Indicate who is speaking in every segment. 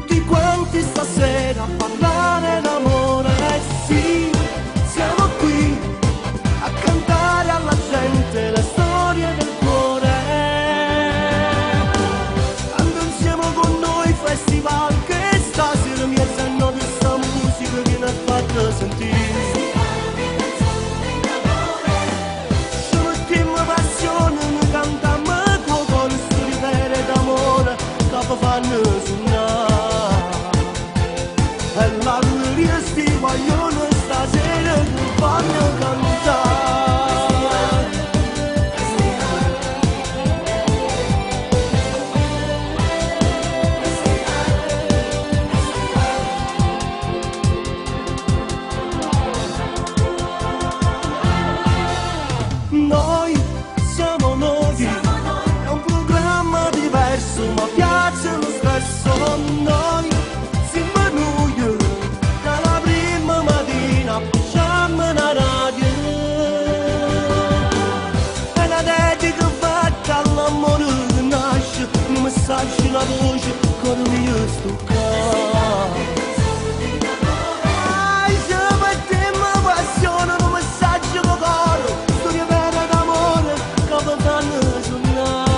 Speaker 1: Tutti quanti stasera a parlare d'amore. Eh sì, siamo qui a cantare alla gente le storie del cuore. Quando insieme con noi festival che stasera mi sanno di sta musica che ne ha fatto sentire. Ci mettiamo passione, noi cantiamo con cuore storie vere d'amore che vi fanno sognare. E l'allegria sti guaglione stasera che fanno cantare. Noi siamo noi, è un programma diverso ma piace lo stesso. Noi siamo noi, dalla prima mattina appoggiamo una radio. E la dedica fatta all'amore che nasce, un messaggio, una voce, con il mio sto Ai, se mettiamo passione, un messaggio con cuore, storia vera d'amore che vi fanno sognare.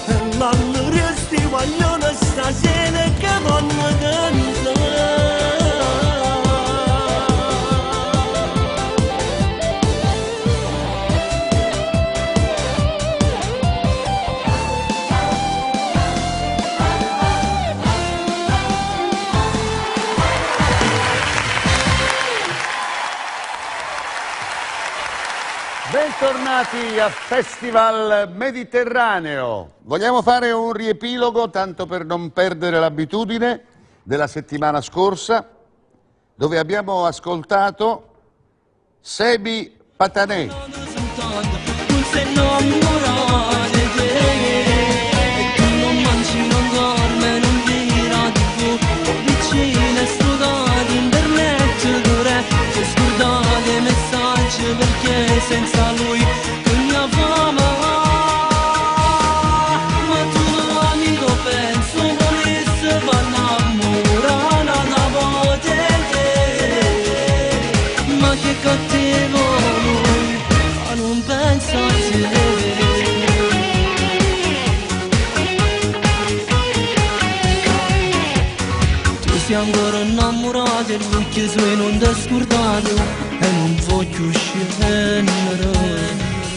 Speaker 1: E l'allegria sti guaglione stasera che vanno cantare.
Speaker 2: Bentornati a Festival Mediterraneo. Vogliamo fare un riepilogo, tanto per non perdere l'abitudine, della settimana scorsa, dove abbiamo ascoltato Sebi Patanè.
Speaker 1: Non sei innamorato di te. E tu non mangi, non dormi, non vira TV. Vicino e studiati internet, dove ti scordate i messaggi perché senza lui tu mi fama. Ma tu amico penso volesse far innamorare una volta te. Ma che cattivo lui, ma non pensa a te. Tu sei ancora innamorato e lui che suoi non ti scordato e non voglio scendere.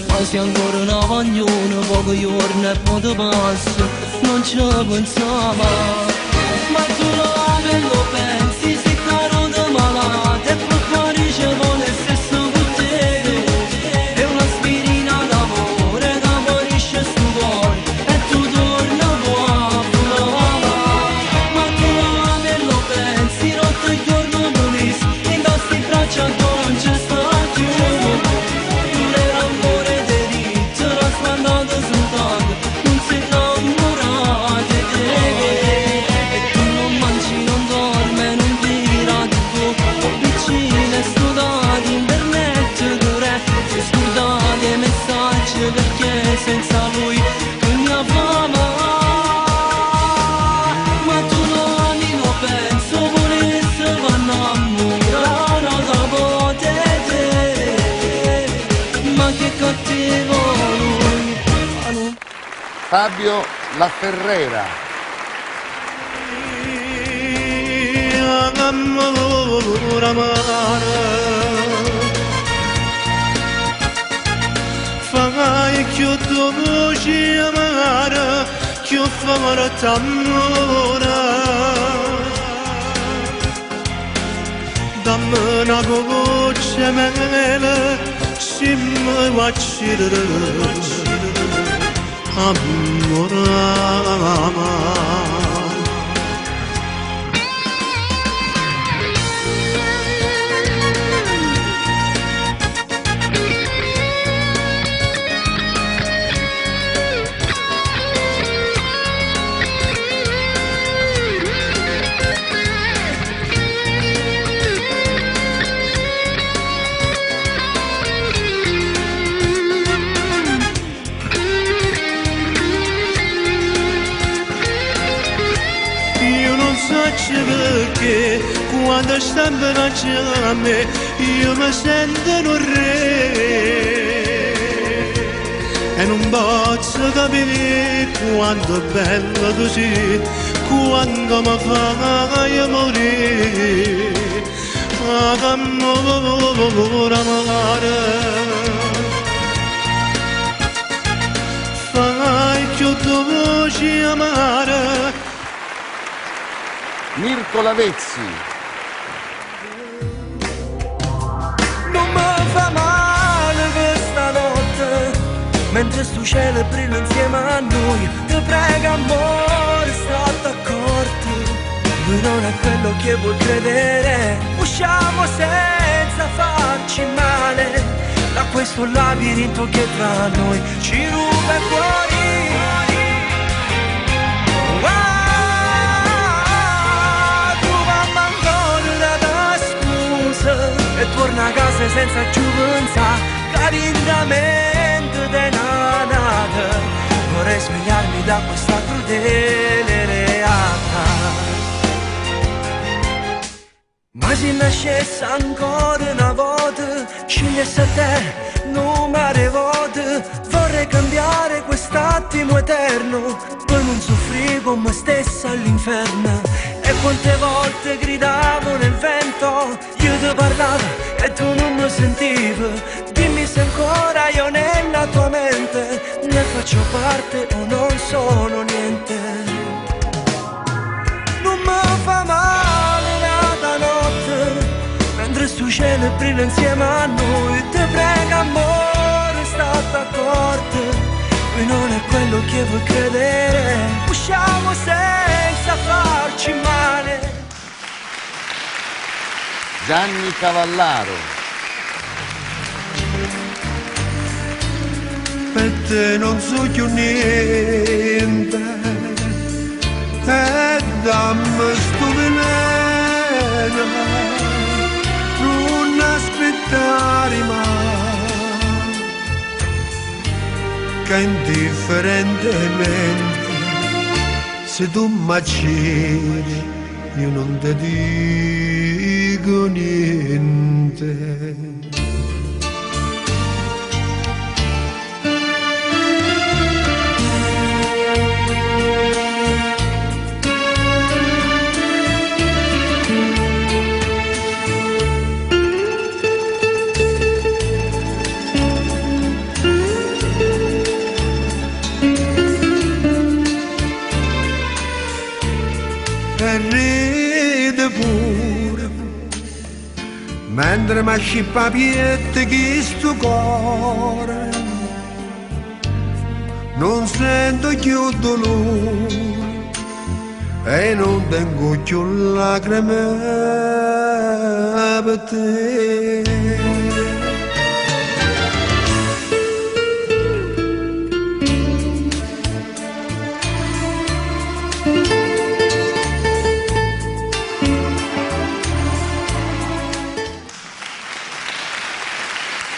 Speaker 1: Ma sei ancora una vaglione, pochi giorni e poi ti passa, non ci pensavo. Ma tu lo me lo pensi, sei caro di malato e per cuore ci vuole stesso con te. È un'aspirina d'amore che guarisce sto cuore e tu torna a volare. Ma tu lo me lo pensi, notte e giorno volessi, in questi braccia ancora non ci sta più. Non era amore delitto, era smandato soltanto, non sei innamorato di te. E tu non mangi, non dormi, non vira TV, vicino e studiati internet, dove ti scordate i messaggi perché senza lui tu mi fama. Ma tu non lo penso, volesse far innamorare dopo te. Ma che cattivo lui, ma non
Speaker 2: Fabio La Ferrera.
Speaker 1: Fai più dolce amare, più forte amore. Dammi una goccia mele, ci mi uccidere. Amore, amore.
Speaker 3: Thank you.
Speaker 1: Perché quando stai braccia a me io mi sento un re. E non posso capire quanto è bella tu sei, quando mi fai morire. Amore, amore, fai più dolce amare.
Speaker 2: Mirko Lavezzi.
Speaker 1: Non mi fa male questa notte, mentre sto cielo brilla insieme a noi. Ti prego amore, state accorto, lui non è quello che vuoi credere. Usciamo senza farci male da questo labirinto che tra noi ci ruba i cuori. Ah, tu fammi ancora da scusa e torna a casa senza più pensare che rindamente te n'ha nata. Vorrei svegliarmi da questa crudele realtà. Ma se nascesse ancora una volta, scegliesse te, non mi rivolto. Vorrei cambiare quest'attimo eterno, per non soffrire con me stessa all'inferno. E quante volte gridavo nel vento, io ti parlavo e tu non mi sentivi. Dimmi se ancora io nella tua mente ne faccio parte o non sono niente. Non mi fa male la notte, mentre sto cielo brilla insieme a noi. Ti prego amore, state accorto, lui non è quello che vuoi credere. Usciamo senza farci male.
Speaker 2: Gianni Cavallaro.
Speaker 3: Per te non so più niente, e dammi sto veleno, non aspettare mai, che indifferentemente se tu m'accidi io non ti dico niente. E ride pure, mentre mi scippa piette chi sto cuore, non sento più dolore e non tengo più lacrime per te.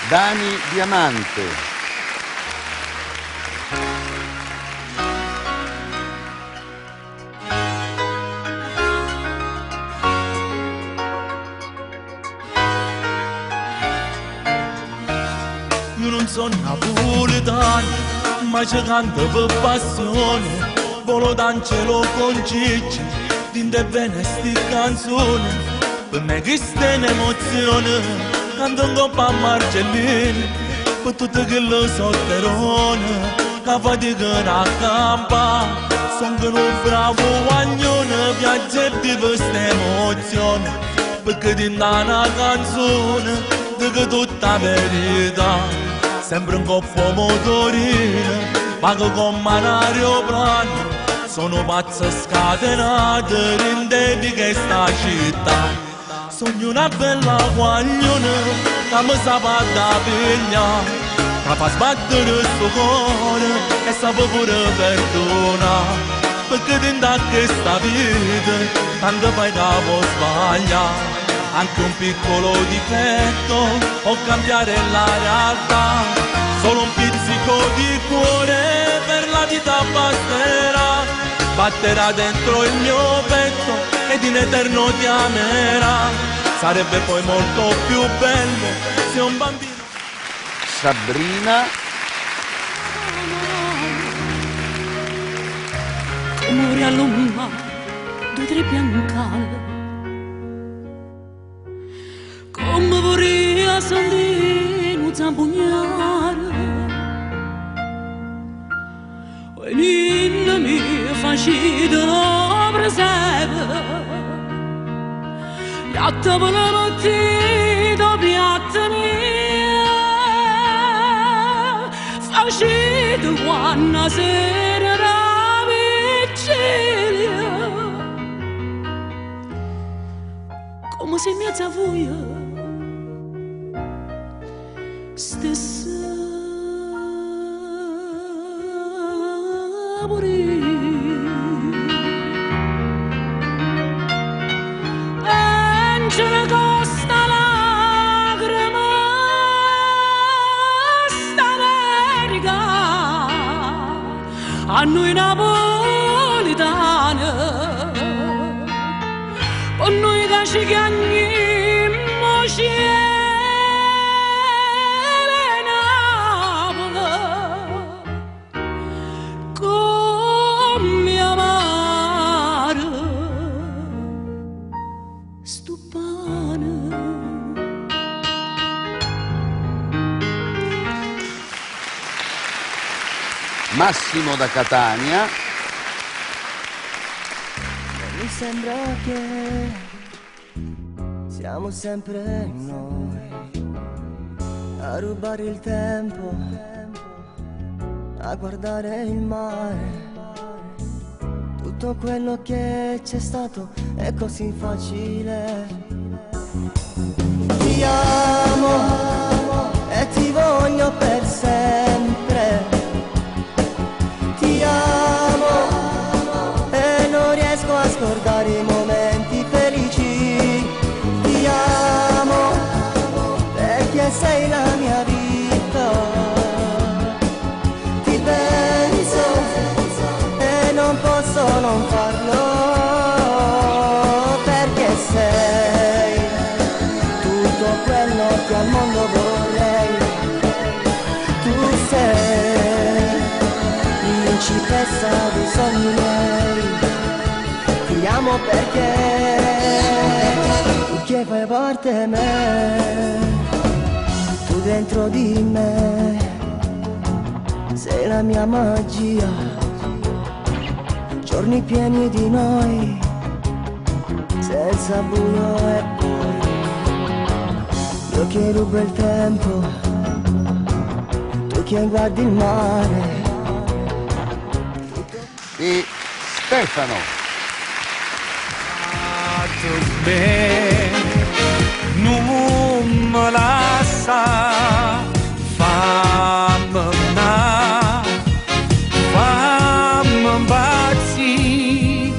Speaker 2: Dani Diamante.
Speaker 1: Io non sono napoletano, ma ci canto per passione. Volo d'angelo con Gigi, dinte bene sti canzoni. Per me questa è un'emozione, canto in coppa a Margellina, per tutte che sotterone, che faticano a campa. Sono un bravo guaglione, viaggia di questa emozione, perché di una canzone, dico tutta verità. Sempre un coppo motorino, pago con un aeroplano, sono pazzo scatenato, rendevi che sta città. Sogno una bella guaglione che mi sa da piglia, che fa sbattere il suo cuore e sa pure perdona. Perché dentro questa vita tanto fai da può sbagliare, anche un piccolo difetto può cambiare la realtà. Solo un pizzico di cuore per la vita basterà. Batterà dentro il mio petto ed in eterno ti amerà. Sarebbe poi molto più bello se un bambino.
Speaker 2: Sabrina.
Speaker 4: Come all'umma, due tre biancale. Come vorrei sentire un zampugnare. E ninna mi facete la presepe. Piatta per la mattina, piatta mia. Facete quando sera la vigilia. Come se mi alza stessa morire. Angela costa lacrima sta America a noi napolitani per noi che ci chiamiamo cielo Napoli come amare sto pane.
Speaker 2: Massimo da Catania.
Speaker 5: Mi sembra che siamo sempre noi a rubare il tempo, a guardare il mare. Tutto quello che c'è stato è così facile. Ti amo e ti voglio per sempre. Ti amo e non riesco a scordare i momenti felici. Ti amo perché sei la mia vita. Ti penso e non posso non farlo perché sei tutto quello che al mondo vorrei. Tu sei principessa dei sogni miei. Ti amo perché tu che fai parte me, tu dentro di me sei la mia magia. Giorni pieni di noi, senza buio e poi io che rubo il tempo, tu che guardi il mare.
Speaker 2: E Stefano.
Speaker 3: Non me lascia, fammi andare, fammi impazzire,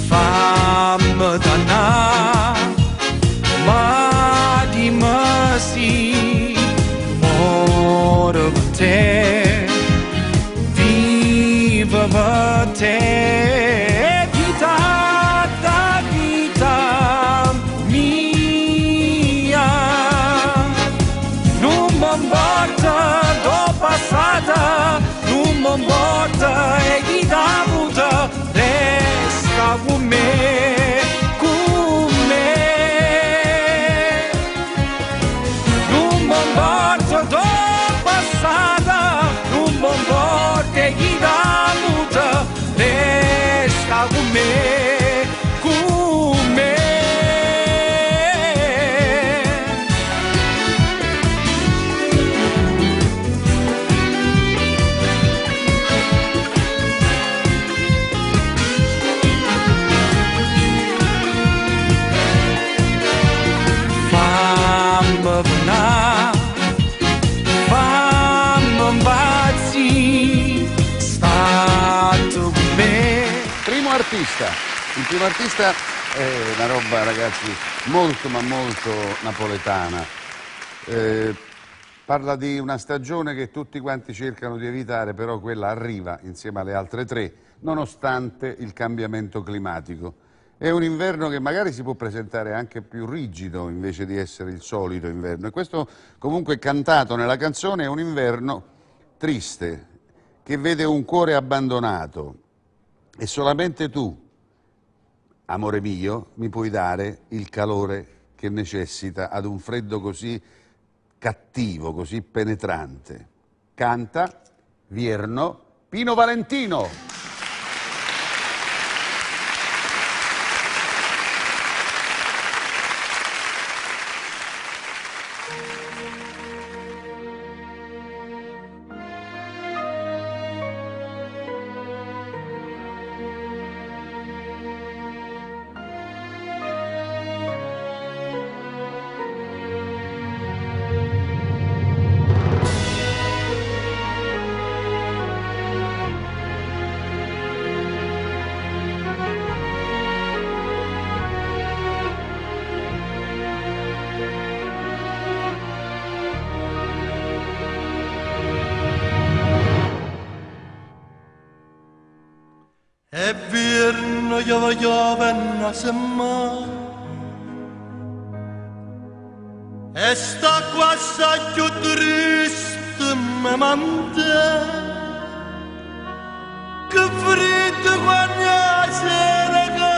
Speaker 3: fammi dannare, ma dimmi sì, muore per te, vivo per te, vita da vita mia. Non mi importa do passata, non mi importa e chi t'ha avuta, resta con me, con me. Non mi importa do passata, non mi importa e chi t'ha avuta, resta con me, con me. Fammi venà, fammi impazzire, state con me.
Speaker 2: Primo artista. Il primo artista è una roba, ragazzi, molto ma molto napoletana. Parla di una stagione che tutti quanti cercano di evitare, però quella arriva insieme alle altre tre, nonostante il cambiamento climatico. È un inverno che magari si può presentare anche più rigido invece di essere il solito inverno. E questo comunque cantato nella canzone è un inverno triste, che vede un cuore abbandonato. E solamente tu, amore mio, mi puoi dare il calore che necessita ad un freddo così cattivo, così penetrante. Canta Vierno Pino Valentino.
Speaker 1: E vierno chiove chiove na semmana E sta qua più triste me mante Che freddo quando la sera che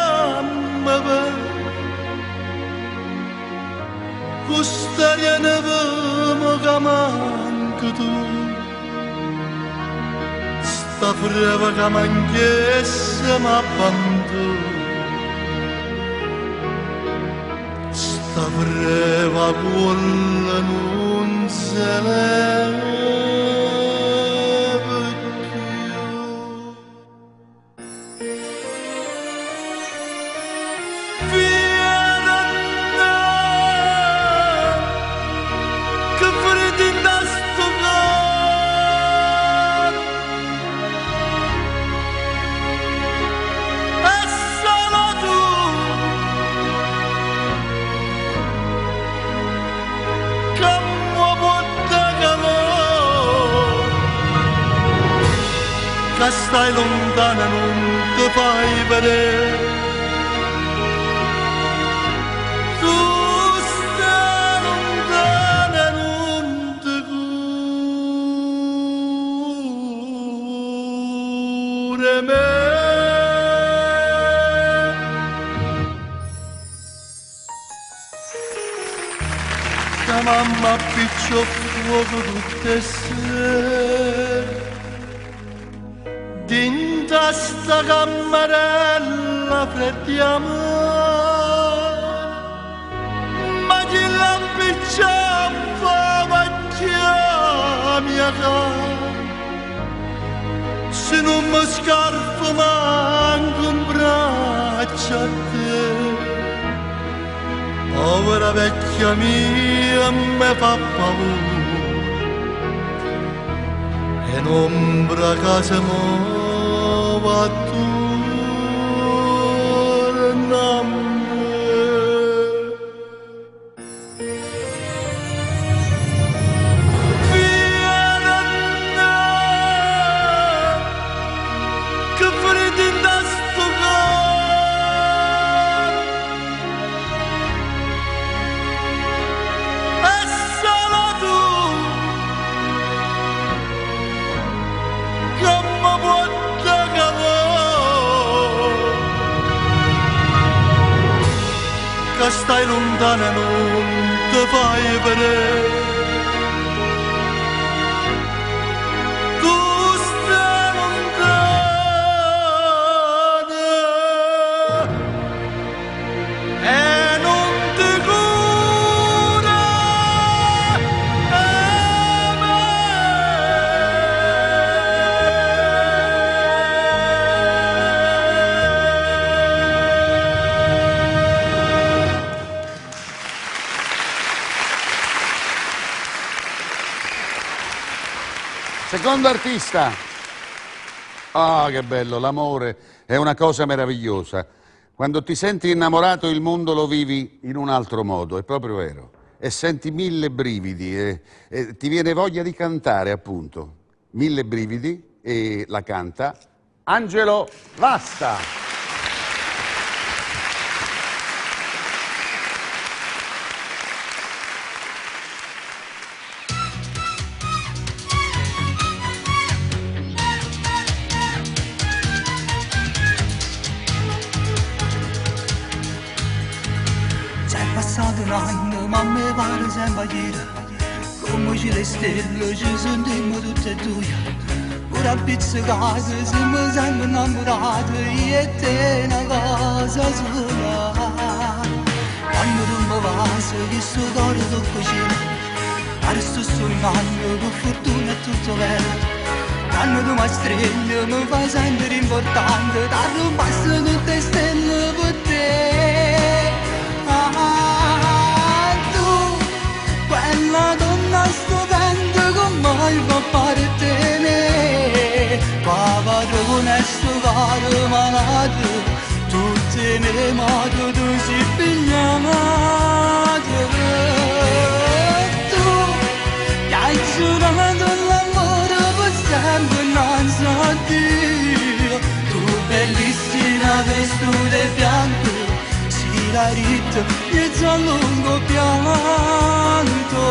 Speaker 1: mi va Quest'aria ne che manca tu Sta freva che manchesse m'abbandona Sta freva quella non se leva più Vieni a me, che freddo in sto cuore E solo tu che mi porta calore Che stai lontana non ti fai vedere Tu stai lontana non ti cure me Che mamma appiccia fuoco tutte sere Dinta sta cammarella freddi amore Ma chi l'appiccia fa mia cara Se non mi scarfo manco un braccio a te Povera vecchia mia mi fa paura E un'ombra che si muove attorno a me Vieni a me, che freddo in sto cuore E solo tu che mi porta calore Che stai lontana non ti fai vedere Tu stai lontana e non ti cura
Speaker 2: Secondo artista. Ah, che bello, l'amore è una cosa meravigliosa. Quando ti senti innamorato il mondo lo vivi in un altro modo, è proprio vero. e senti mille brividi e, e ti viene voglia di cantare, appunto. Mille brividi e la canta Angelo Vasta.
Speaker 1: C'è passato un anno, ma mi pare sempre ieri. Come ci le stelle, ci sentiamo tutte e due. Ora pizzicate, siamo sempre innamorati, io e te una cosa sola. Quando tu mi vas, che sto cuore tocca cielo, pare sto sognando, con fortuna è tutto vero. Quando tu mi stringi, mi fai sentire importante, ti rubasse tutte le stelle per te. Ah, tu, quella donna stupenda come fa parte me, padrone sto caro malato, tutte le modi tu sei pigliato. Tu, che hai giurato l'amore per sempre non so Dio, tu bellissima vestita di bianco, si la ritta mezzo a lungo pianto.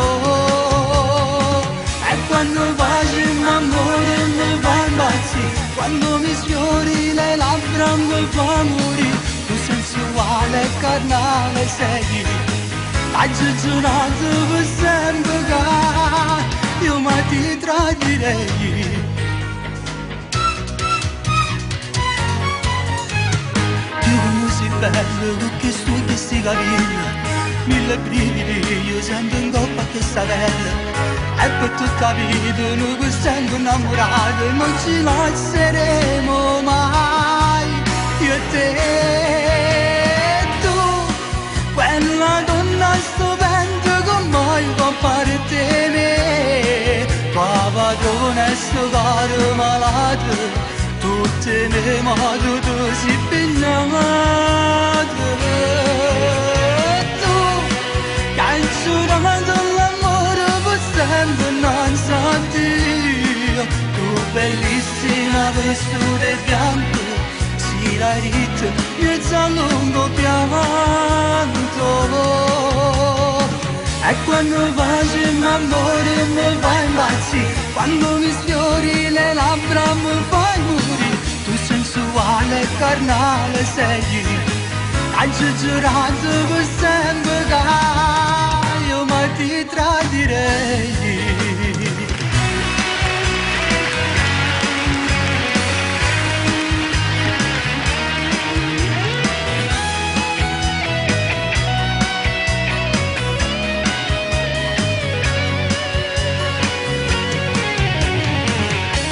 Speaker 1: E quando faccio amore mi fa impazzire, quando mi sfiori le labbra mi fa morire, tu sensuale e carnale sei, l'hai giurato per sempre che io mai ti tradirei. Tu come sei bello con che sto questi capelli, mille brividi io sento in coppa questa pelle, e per tutta la vita noi che siamo innamorati non ci lasceremo mai, io e te. Tu, quella donna stupenda come fa parte me, tua padrona e sto caro malato, tutte le modi tu sei pigliato. Tu, che hai giurato l'amore per sempre non so Dio, tu bellissima vestita di bianco, si la ritta mezzo a lungo pianto. E quando faccio l'amore mi fai impazzire, quando mi sfiori le labbra mi fai morire, tu sensuale e carnale sei, hai giurato per sempre che io mai ti tradirei.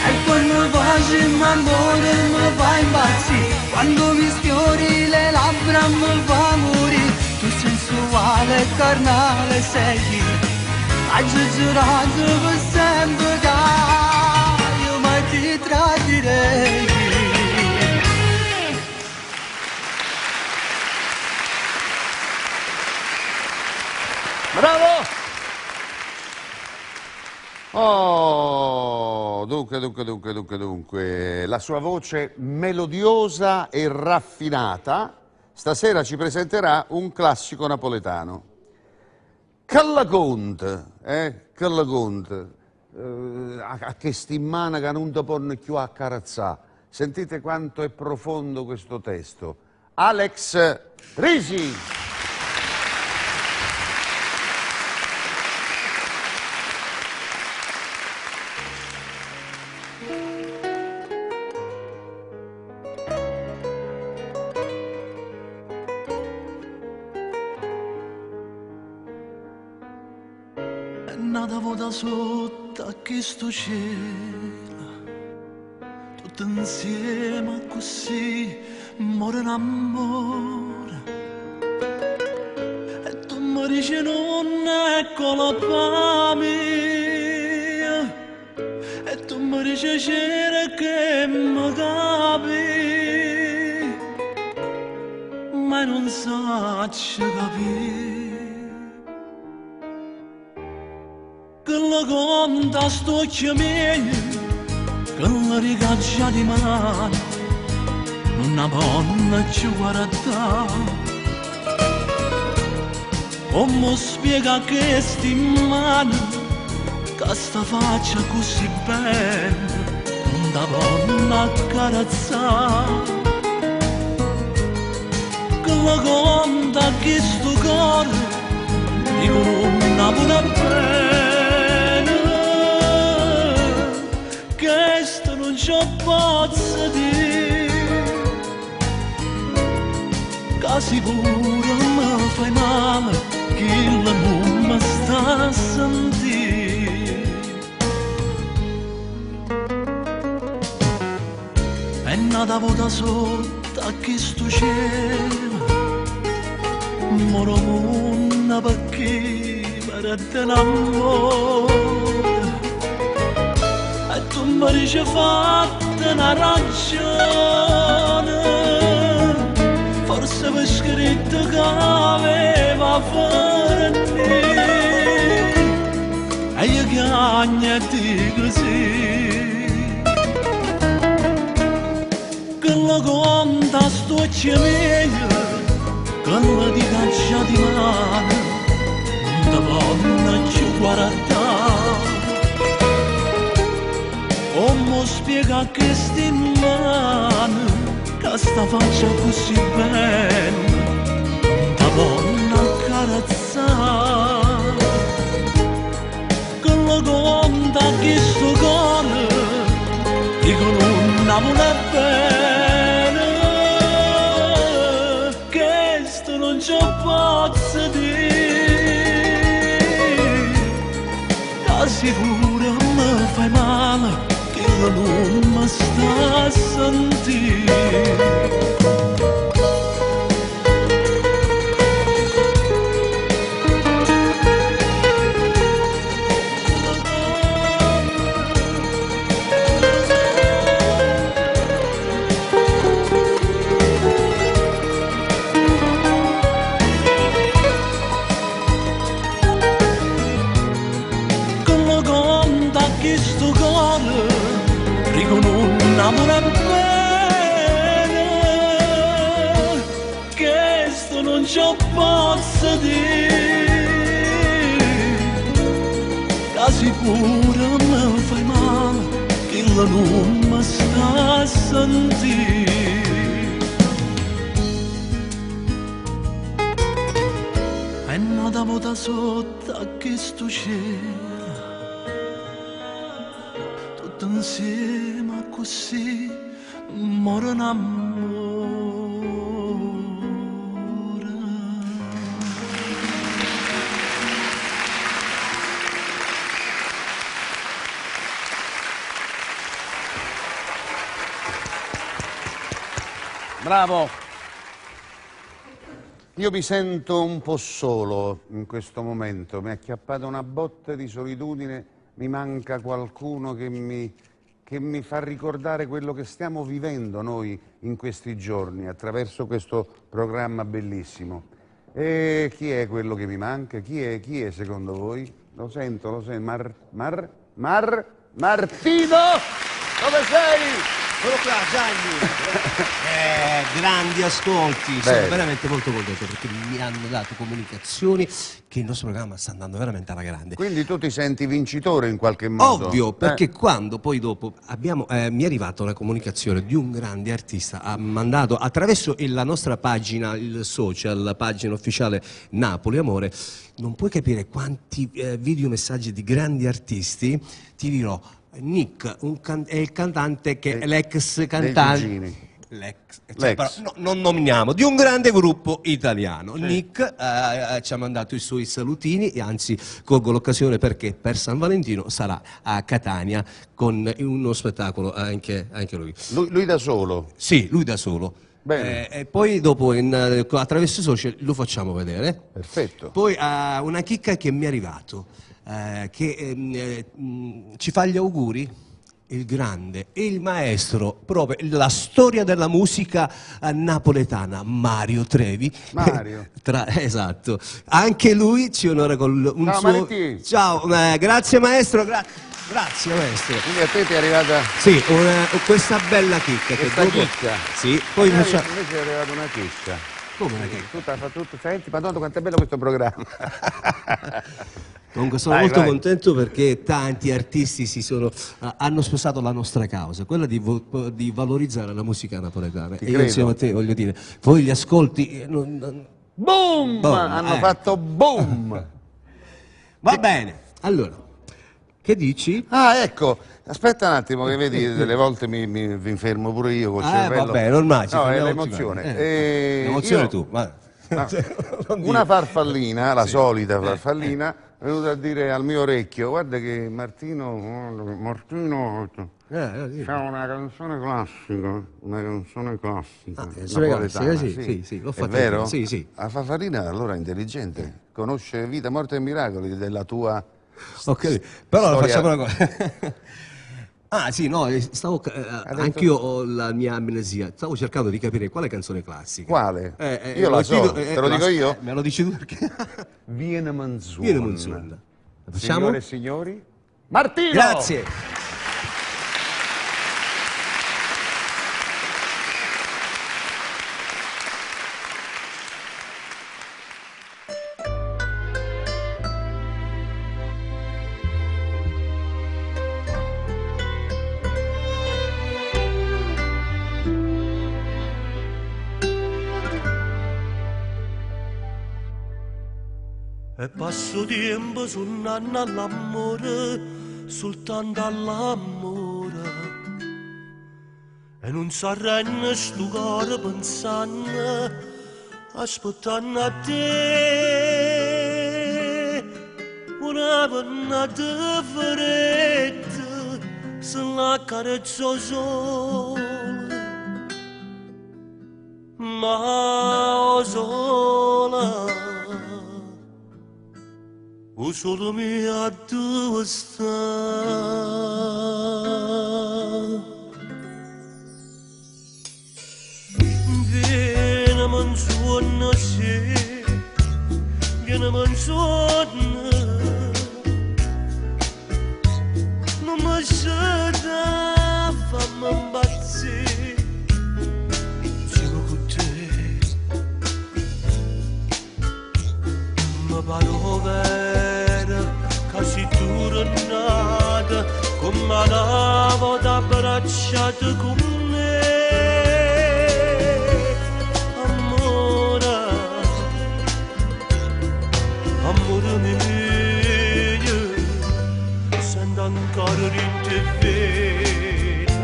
Speaker 1: E quando faccio l'amore mi fai impazzire, quando mi sfiori le labbra mi fa morire, tu sensuale e carnale sei, hai giurato per sempre che io mai ti tradirei.
Speaker 2: Bravo! Oh, dunque, dunque, dunque, dunque, dunque, la sua voce melodiosa e raffinata stasera ci presenterà un classico napoletano. Callacont, Callacont, a che stimmana che non ti ponno più a carazzà. Sentite quanto è profondo questo testo. Alex Risi.
Speaker 1: Nata volta sotto a questo cielo, tutto insieme così muore un amore. E tu mi dici non è colpa mia, e tu mi dici c'era che mi capi, ma non so capire. Quello conta st'uocchie miei, quello ricaccia di mano, non la donna ci guarda. Come spiega che sti mani, che sta faccia così bella, non da donna accarezzare. Quello conta che sto cuore, dico non ha buona pena, che non ci posso dire, che sicuro mi fai male, che la non mi sta a sentire. È nata volta sotto a questo cielo, moro monna perché per te l'amore, e tu mi dici fatta una ragione, forse per scritto che aveva fare te, e io chiagnati così. Quello conta st'occhio mio, quello di caccia di mano, non te donna ci guarda. Come spiega che sti mani, che sta faccia così bella, non te donna accarezzare. Quello conta che sto cuore, dico non amo bene, che sto non ci posso dire, che sicuro mi fai male, che non mi sta a sentire. Quello conta che sto cuore, dico non amo bene, che sto non ci posso dire, che sicuro mi fai male, che la non mi sta a sentire. È nata volta sotto a questo cielo, tutto insieme così muore un amore.
Speaker 2: Bravo. Io mi sento un po' solo in questo momento, mi ha acchiappato una botta di solitudine, mi manca qualcuno che mi fa ricordare quello che stiamo vivendo noi in questi giorni attraverso questo programma bellissimo. E chi è quello che mi manca? Chi è secondo voi? Lo sento, lo sento. Martino! Dove sei?
Speaker 6: Sono qua, Gianni. Grandi ascolti, sono veramente molto contento perché mi hanno dato comunicazioni che il nostro programma sta andando veramente alla grande.
Speaker 2: Quindi tu ti senti vincitore in qualche modo?
Speaker 6: Ovvio, perché quando poi dopo abbiamo, mi è arrivata una comunicazione di un grande artista, ha mandato attraverso la nostra pagina, il social, la pagina ufficiale Napoli Amore, non puoi capire quanti videomessaggi di grandi artisti, ti dirò. Nick, è il cantante che è l'ex cantante, l'ex, cioè, però, no, non nominiamo, di un grande gruppo italiano. Sì. Nick ci ha mandato i suoi salutini e anzi colgo l'occasione perché per San Valentino sarà a Catania con uno spettacolo anche lui.
Speaker 2: Lui da solo?
Speaker 6: Sì, lui da solo.
Speaker 2: Bene.
Speaker 6: E poi dopo attraverso i social lo facciamo vedere.
Speaker 2: Perfetto.
Speaker 6: Poi una chicca che mi è arrivato. Che ci fa gli auguri il grande, il maestro, proprio la storia della musica napoletana, Mario Trevi.
Speaker 2: Mario.
Speaker 6: Esatto. Anche lui ci onora con un
Speaker 2: Ciao,
Speaker 6: suo...
Speaker 2: Maretti.
Speaker 6: Ciao, grazie maestro, grazie maestro.
Speaker 2: Quindi a te ti è arrivata
Speaker 6: Sì, questa bella chicca.
Speaker 2: Questa
Speaker 6: che dopo...
Speaker 2: chicca.
Speaker 6: Sì, poi
Speaker 2: A me
Speaker 6: facciamo...
Speaker 2: Invece è arrivata una chicca.
Speaker 6: Come una chicca?
Speaker 2: Tutta, fa tutto. Senti, madonna, quanto è bello questo programma.
Speaker 6: Comunque sono
Speaker 2: Vai,
Speaker 6: molto
Speaker 2: vai.
Speaker 6: contento perché tanti artisti hanno sposato la nostra causa, quella di valorizzare la musica napoletana.
Speaker 2: Ti
Speaker 6: E io
Speaker 2: credo.
Speaker 6: insieme a te, voglio dire, voi gli ascolti...
Speaker 2: Boom!
Speaker 6: Boom,
Speaker 2: Hanno fatto boom!
Speaker 6: Va bene, allora, che dici?
Speaker 2: Ah, ecco, aspetta un attimo che vedi, delle volte mi fermo pure io col cervello.
Speaker 6: Vabbè, normale, ci
Speaker 2: No, è
Speaker 6: fermiamo tutti
Speaker 2: l'emozione.
Speaker 6: quanti. L'emozione tu, va.
Speaker 2: No. Una farfallina, la solita farfallina, è venuta a dire al mio orecchio: guarda che Martino
Speaker 6: Sì.
Speaker 2: c'ha una canzone classica, una canzone classica.
Speaker 6: Ah, canzone
Speaker 2: napoletana,
Speaker 6: classica, sì, sì, sì, l'ho
Speaker 2: È
Speaker 6: fatta
Speaker 2: vero?
Speaker 6: anch'io, sì, sì.
Speaker 2: La farfallina allora è intelligente, conosce vita, morte e miracoli della tua
Speaker 6: Ok, però
Speaker 2: storia.
Speaker 6: facciamo una cosa. Ah sì, no, stavo,
Speaker 2: detto...
Speaker 6: anch'io ho la mia amnesia, stavo cercando di capire quale canzone classica.
Speaker 2: Quale? Io la so, te lo dico io?
Speaker 6: Me lo dici tu perché?
Speaker 2: Viene Manzun.
Speaker 6: Viene Manzun. La facciamo?
Speaker 2: Signore e signori, Martino!
Speaker 6: Grazie!
Speaker 1: E passo tempo suonando all'amore, soltanto all'amore. E non s'arrende sto cuore pensando, aspettando a te. Una vernata fretta, se la carezzo sole, ma sola. O sole mio dove sta? Vieni manzona, sì, vieni manzona, non mi serve, fammi impazzire, insieme con te. Mi pare vero che sei tornata come una volta abbracciata con me. Amore, amore mio, sento ancora in te vena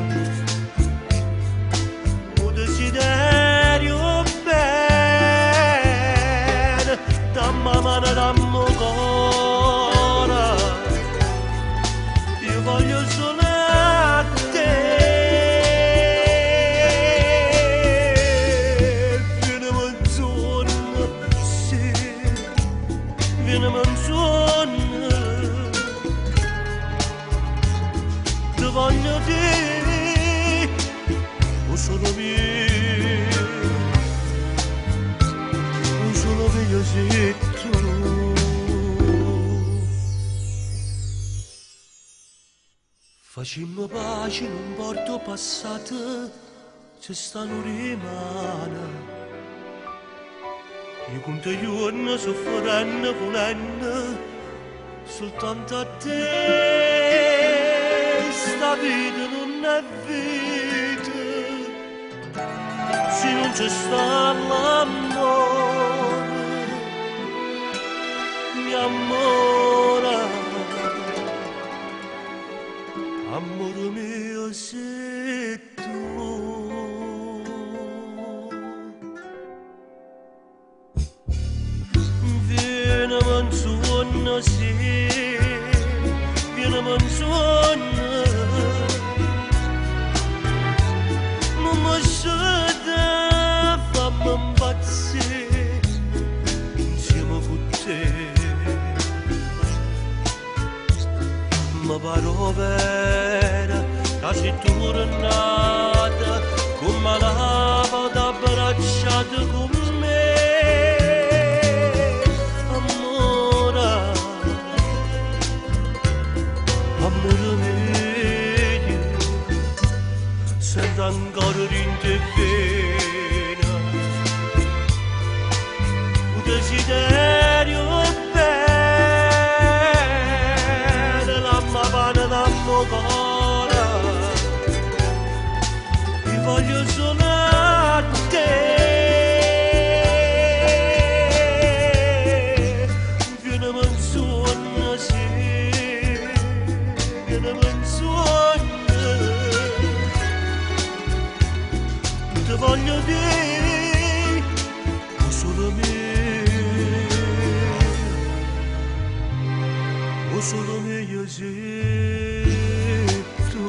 Speaker 1: un desiderio bene, dammi mano, dammi cuore, io voglio solo a te. Vieni manzona, sì, vieni manzona, ti voglio dire, o solo mio, o solo mio sei tu. Facciamo pace in un porto passato, se stanno rimane. Io con te giorno soffrendo, volendo, soltanto a te. Sta vita non è vita, se non c'è sta l'amore, mio amore. Amore mio sei tu. Vieni manzona, sì, vieni manzona, non mi serve, fammi impazzire insieme con te. Ma pare vero Ca sei tornata come la vada abbracciata con me. Amore, amore mio, sento ancora in te vena un desiderio bene, l'amma pane d'ammo cuore, ti voglio solo a te. Vienimi in sonno, sì, vienimi in sonno, ti voglio dire, solo me, o solo me io sei tu.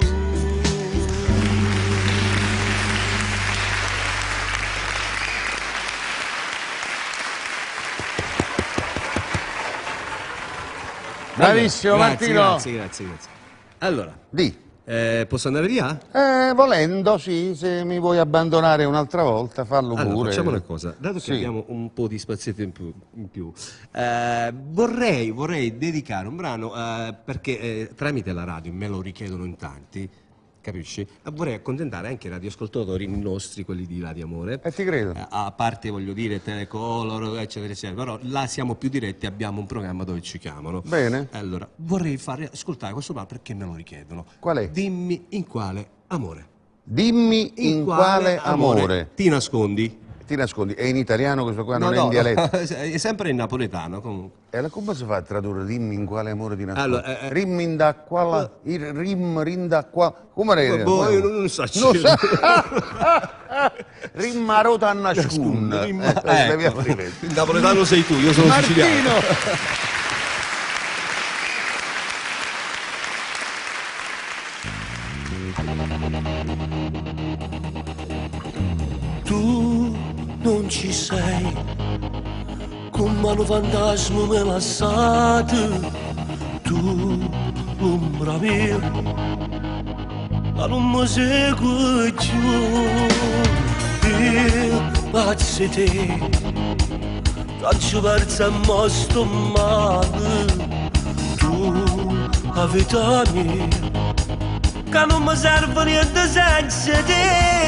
Speaker 2: Bravissimo
Speaker 6: Grazie,
Speaker 2: Martino.
Speaker 6: Grazie, grazie, grazie. Allora,
Speaker 2: Di.
Speaker 6: posso andare via?
Speaker 2: Volendo, sì, se mi vuoi abbandonare un'altra volta, fallo
Speaker 6: Allora,
Speaker 2: pure.
Speaker 6: facciamo una cosa, dato che
Speaker 2: Sì.
Speaker 6: abbiamo un po' di spazietto in più, vorrei dedicare un brano, perché tramite la radio me lo richiedono in tanti, capisci? Vorrei accontentare anche i radioascoltatori nostri, quelli di Radio Amore.
Speaker 2: Ti credo.
Speaker 6: A parte, voglio dire, Telecolor, eccetera, eccetera, però là siamo più diretti, abbiamo un programma dove ci chiamano.
Speaker 2: Bene.
Speaker 6: Allora, vorrei far ascoltare questo brano perché me lo richiedono.
Speaker 2: Qual è?
Speaker 6: Dimmi in quale amore.
Speaker 2: Dimmi in quale amore.
Speaker 6: Ti nascondi?
Speaker 2: Ti nascondi. È in italiano questo qua, non
Speaker 6: No,
Speaker 2: è in
Speaker 6: no,
Speaker 2: dialetto.
Speaker 6: È sempre in napoletano comunque.
Speaker 2: E allora come si fa a tradurre dimmi in quale amore ti nascondi?
Speaker 6: Allora,
Speaker 2: Rim in da qua, il rim rinda qua. Come era?
Speaker 6: Boh, io non so.
Speaker 2: Non so. Rim a rota a nascun.
Speaker 6: Rim-
Speaker 2: Devi
Speaker 6: ecco.
Speaker 2: aprire.
Speaker 6: Il napoletano sei tu, io sono siciliano.
Speaker 2: Martino!
Speaker 1: Tu non ci sei, come un fantasma mi lasciate, tu l'ombra mia, ma non mi segui più, io pazzo te, faccio persa e mo sto male, tu la vita mia, che non mi serve niente senza te.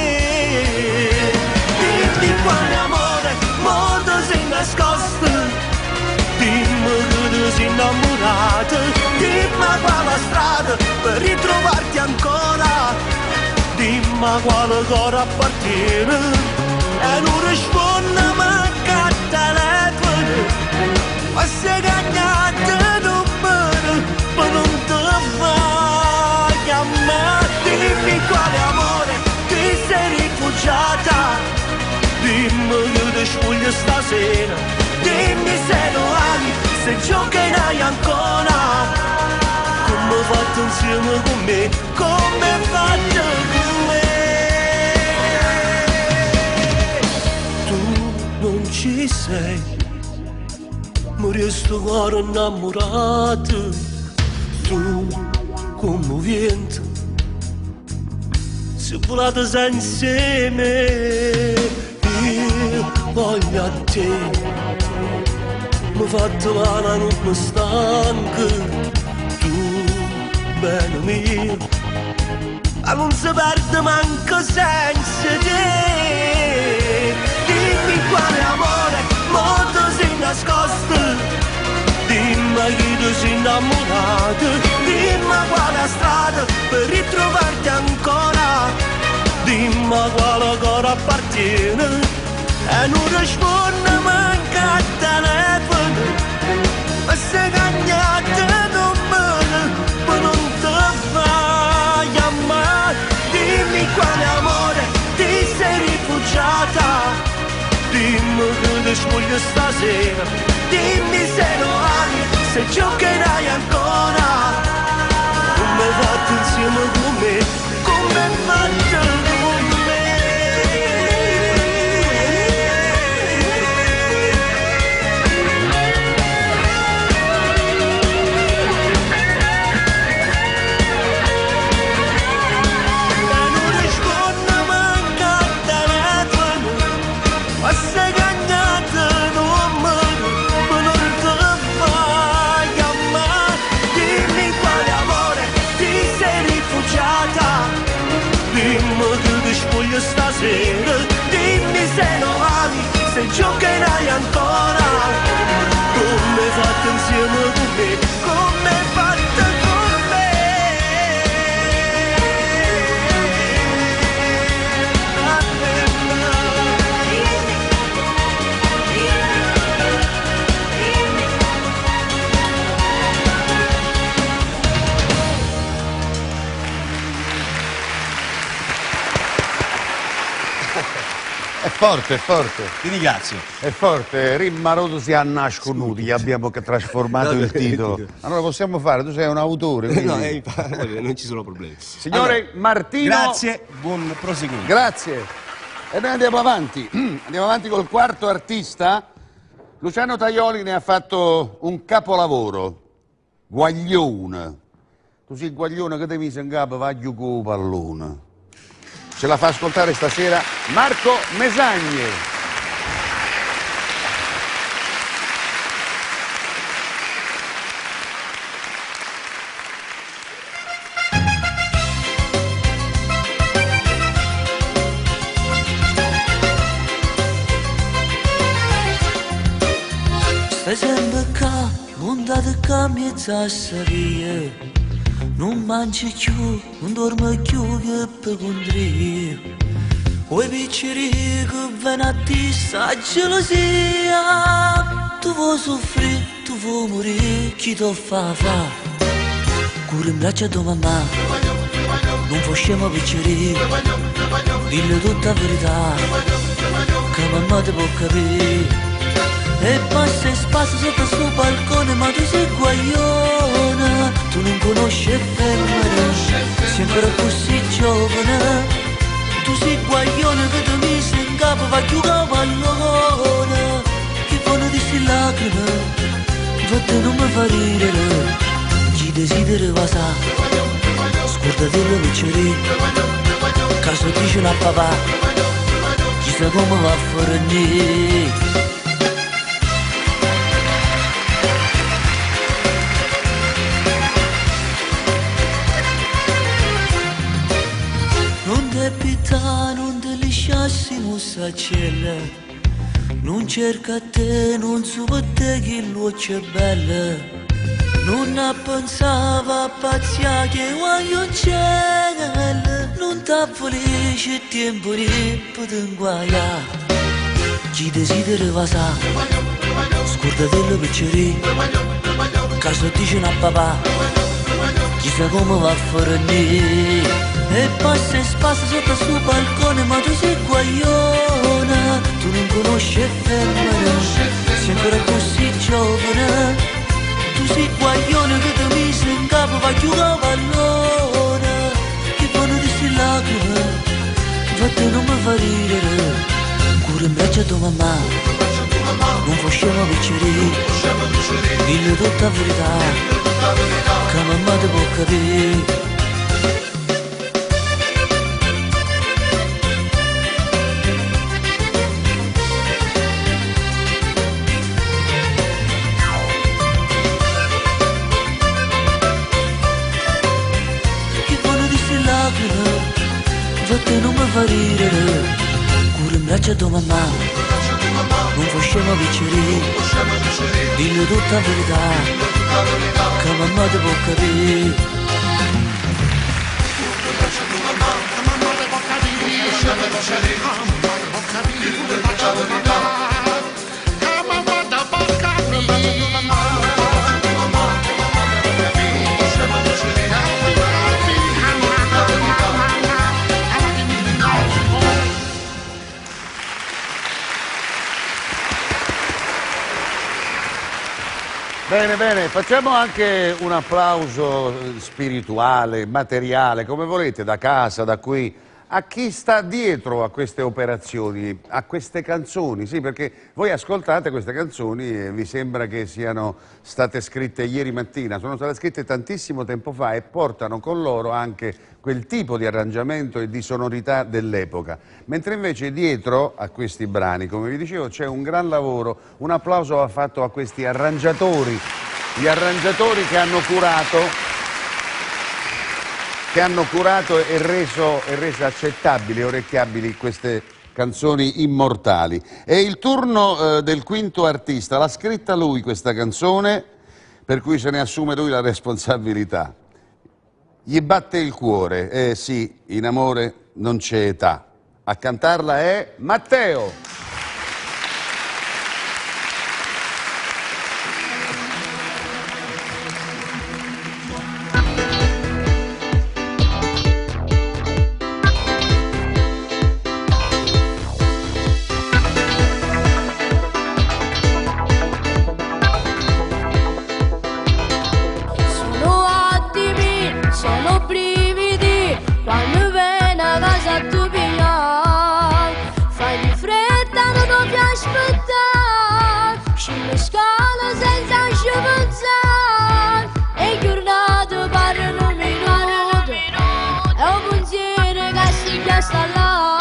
Speaker 1: Dimmi quale amore, mo ti sei nascosto, dimmi che ti sei innamorato, dimmi quale strada per ritrovarti ancora, dimmi quale cuore appartiene, e non risponde manca al telefono, ma se cagnato numero, ma non ti fai chiamare. Dimmi quale amore ti sei rifugiata, dimmi che ti spoglia stasera, dimmi se lo ami, se giocherai ancora, come hai fatto insieme con me, come hai fatto con me. Tu non ci sei, mi resto cuore innamorato, tu come vento, se volate senza me, io voglio a te, mi fatto male non mi stanco, tu bene mio, ma non si perde manco senza te. Dimmi quale amore, mo ti sei nascosto, dimmi chi ti sei innamorato, dimmi quale strada per ritrovarti ancora, dimmi quale cuore appartiene, e non risponde manca al telefono, ma se cagnato numero, ma non ti fai chiamare. Dimmi quale amore ti sei rifugiata, dimmi che ti spoglia stasera, dimmi se lo ami, se giocherai ancora, come hai fatto insieme con me, come hai fatto con me. stasera, dimmi se non ami, se giocherai ancora. Come hai fatto insieme con me, come hai fatto con me.
Speaker 2: È forte, è forte.
Speaker 6: Ti ringrazio.
Speaker 2: È forte, Rimmarodo si annasconuti, gli abbiamo trasformato
Speaker 6: No,
Speaker 2: il titolo. Allora possiamo fare, tu sei un autore. Quindi...
Speaker 6: No, non ci sono problemi.
Speaker 2: Signore
Speaker 6: Allora,
Speaker 2: Martino.
Speaker 6: Grazie, buon proseguimento.
Speaker 2: Grazie. E noi andiamo avanti. Andiamo avanti col quarto artista. Luciano Tajoli ne ha fatto un capolavoro. Guaglione. Tu sei guaglione che ti mise in capo, va giù con il pallone. Ce la fa ascoltare stasera Marco Mesagne.
Speaker 1: Stai sempre qua, montate qua, mezza via. Non mangi più, non dormo più che per. Oi picceri che viene a ti sta gelosia. Tu vuoi soffrire, tu vuoi morire, chi ti fa fa? Cura in braccio a tua mamma, non fa scemo picceri. Dillo tutta la verità, che mamma ti può capire. E passa e spassa sotto sto balcone, ma tu sei guaglione, tu non conosci femmine, sei ancora così giovane. Tu sei guaglione che ti mise in capo, va giù con pallone, che fanno di sti lacrime, fatte non mi fa ridere, chi desidera va sa, scordatelo picceri, caso dice una papà, chissà come va a finire. Non te pittà, non te lisciassi mussacella, non cerca te, non so per te che luce bella. Non pensava a pazzia che voglio c'è, non t'avvolisce tempo di poter inguaiare. Chi desidera va sa, scordatelo picceri, caso dice una papà, chissà come va a finire. E passa e spassa sotto sto balcone, ma tu sei guaglione, tu non conosci femmine, sei ancora così giovane. Tu sei guaglione che ti mise in capo, va giù con pallone, che fanno di sti lacrime, fatte non mi fa ridere, cura in braccio a tua mamma, non fa scemo picceri, dillo tutta la verità, che mamma ti può capire. Fatte non mi fa ridere, cura in braccio a tua mamma, non fa scemo picceri, dillo tutta la verità, che mamma ti può capire.
Speaker 2: Bene, bene, facciamo anche un applauso spirituale, materiale, come volete, da casa, da qui, a chi sta dietro a queste operazioni, a queste canzoni, sì, perché voi ascoltate queste canzoni e vi sembra che siano state scritte ieri mattina, sono state scritte tantissimo tempo fa e portano con loro anche quel tipo di arrangiamento e di sonorità dell'epoca. Mentre invece dietro a questi brani, come vi dicevo, c'è un gran lavoro, un applauso va fatto a questi arrangiatori, gli arrangiatori che hanno curato che hanno curato e reso, e reso accettabili e orecchiabili queste canzoni immortali. È il turno eh, del quinto artista, l'ha scritta lui questa canzone, per cui se ne assume lui la responsabilità. Gli batte il cuore, eh sì, in amore non c'è età. A cantarla è Matteo.
Speaker 4: Sono attimi, sono brividi, quando viene a casa tu pigliare. Fai di fretta, non ti aspettare, scendi scala senza ci pensare. E giornate parlano un minuto, è un pensiero che si sta là.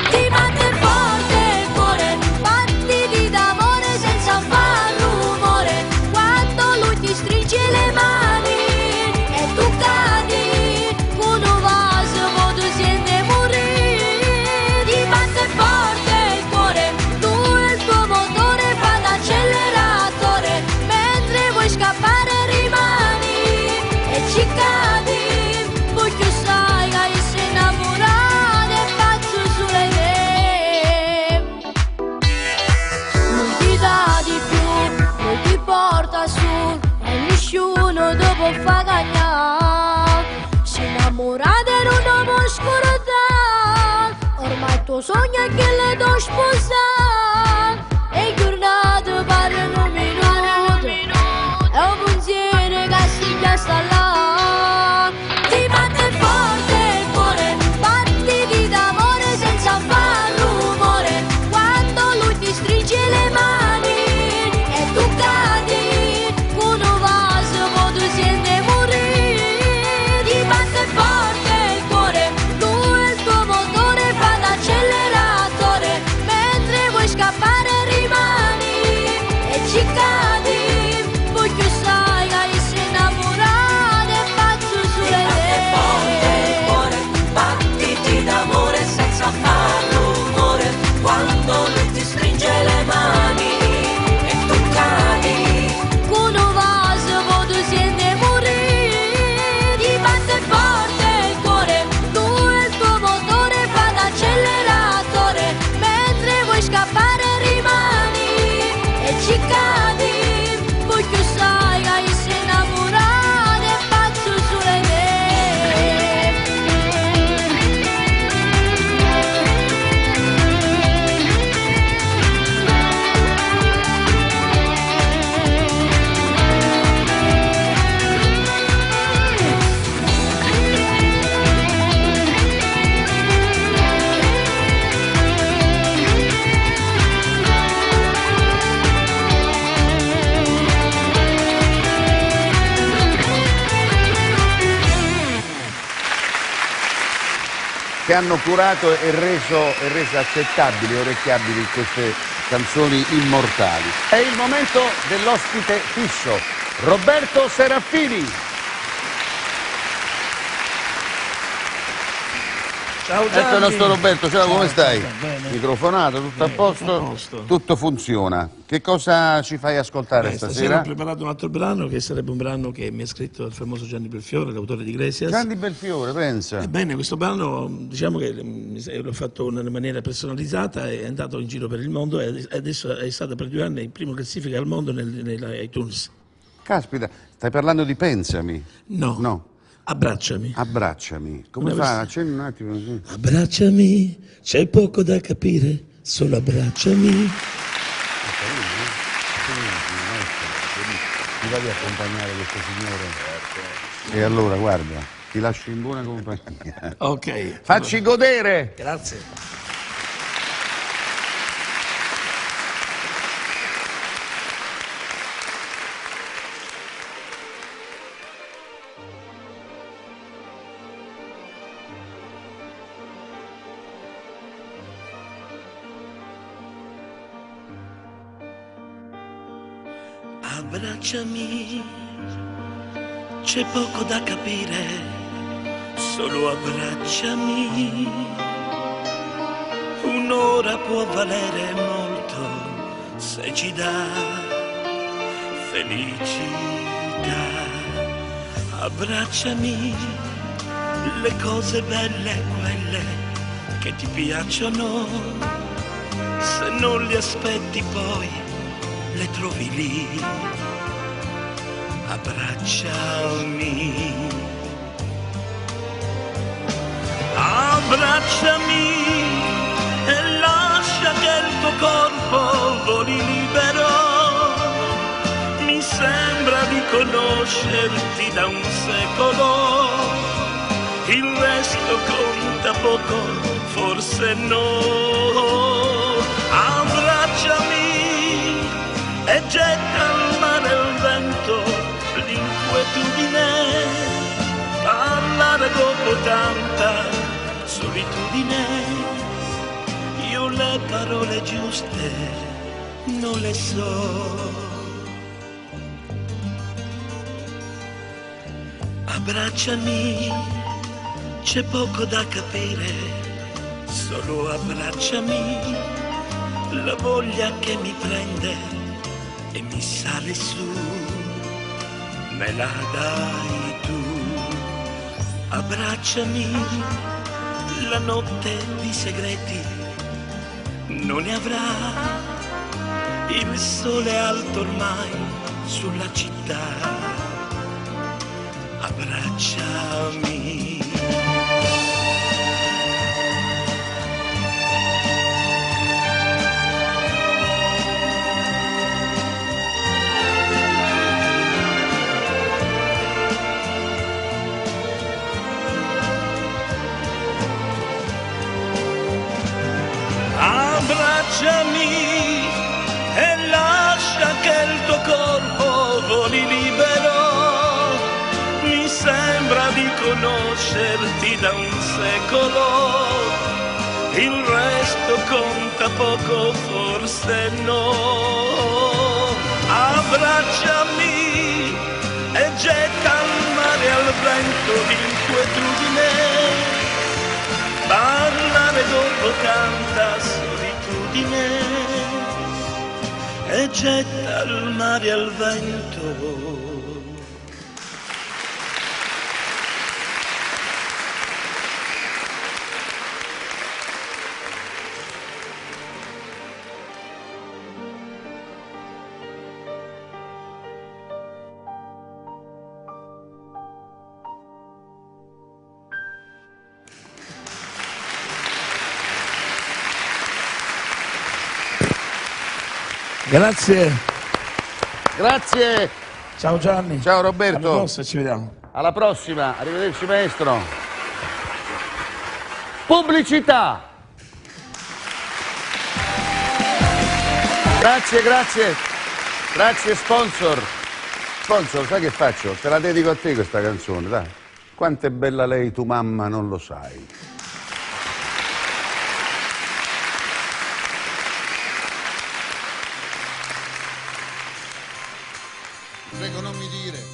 Speaker 4: Ti batte forte il cuore, battiti d'amore senza far rumore, quando lui ti stringe le mani e tu cadi, con un vaso poi tu senti morire. Ti batte forte il cuore, tu e il tuo motore fa da acceleratore, mentre vuoi scappare rimani e ci cadi, poi tu sai che sei innamorato e pazzo sulle te. Non ti dà di più, non ti porta su e nessuno ti può far cagnare. Si innamorata in una oscurità, ormai il tuo sogno è che le do sposare. E giornate parlano un minuto, è un pensiero che si sta là. Ti batte forte il cuore, battiti d'amore senza far rumore, quando lui ti stringe le mani e tu cadi, con un vaso poi tu senti morire. Ti batte forte il cuore, tu e il tuo motore fa da acceleratore, mentre vuoi scappare rimani e ci cadi, poi tu sai che sei innamorato e pazzo sulle te.
Speaker 1: Cuore, battiti d'amore senza far rumore, quando lui ti stringe le mani e tu cadi.
Speaker 4: Con un vaso poi tu senti morire, ti batte forte il cuore, tu e il tuo motore fa da acceleratore, mentre vuoi scappare rimani e ci cadi, poi tu sai che sei innamorato e pazzo sulle te.
Speaker 2: Che hanno curato e reso, e reso accettabili e orecchiabili queste canzoni immortali. È il momento dell'ospite fisso, Roberto Serafini.
Speaker 7: Ciao
Speaker 2: Ecco il
Speaker 7: Gianni.
Speaker 2: nostro Roberto, ciao, come stai?
Speaker 7: Bene.
Speaker 2: Microfonato, tutto a
Speaker 7: Bene,
Speaker 2: posto?
Speaker 7: tutto a posto.
Speaker 2: Tutto funziona. Che cosa ci fai ascoltare
Speaker 7: Beh,
Speaker 2: stasera?
Speaker 7: stasera ho preparato un altro brano che sarebbe un brano che mi ha scritto il famoso Gianni Belfiore, l'autore di Iglesias.
Speaker 2: Gianni Belfiore, pensa.
Speaker 7: Ebbene, questo brano diciamo che l'ho fatto in maniera personalizzata, è andato in giro per il mondo e adesso è stato per 2 anni in prima classifica al mondo nella iTunes.
Speaker 2: Caspita, stai parlando di Pensami?
Speaker 7: No.
Speaker 2: No.
Speaker 7: Abbracciami.
Speaker 2: Abbracciami. Come
Speaker 7: Una
Speaker 2: fa?
Speaker 7: versione-
Speaker 2: Accenna un attimo. sì.
Speaker 7: Abbracciami, c'è poco da capire, solo abbracciami.
Speaker 2: Ti va di accompagnare questo signore? E allora, guarda, ti lascio in buona compagnia.
Speaker 7: Ok.
Speaker 2: Facci godere!
Speaker 7: Grazie. Abbracciami, c'è poco da capire, solo abbracciami. Un'ora può valere molto se ci dà felicità. Abbracciami, le cose belle, quelle che ti piacciono, se non le aspetti poi le trovi lì. Abbracciami. Abbracciami e lascia che il tuo corpo voli libero. Mi sembra di conoscerti da un secolo. Il resto conta poco, forse no. Abbracciami e getta al mare il vento, l'inquietudine. Parlare dopo tanta solitudine, io le parole giuste non le so. Abbracciami, c'è poco da capire, solo abbracciami, la voglia che mi prende e mi sale su, me la dai tu. Abbracciami, la notte di segreti non ne avrà, il sole è alto ormai sulla città. Abbracciami. Abbracciami e lascia che il tuo corpo voli libero. Mi sembra di conoscerti da un secolo. Il resto conta poco, forse no. Abbracciami e getta al mare al vento l'inquietudine. Parlare dopo tanta solitudine e getta al mare al vento. Grazie.
Speaker 2: Grazie.
Speaker 7: Ciao Gianni.
Speaker 2: Ciao Roberto.
Speaker 7: Alla prossima, ci vediamo.
Speaker 2: Alla prossima, arrivederci maestro. Pubblicità. Grazie, grazie. Grazie sponsor. Sponsor, sai che faccio? Te la dedico a te questa canzone, dai. Quanto è bella lei, tu mamma, non lo sai. Prego non mi dire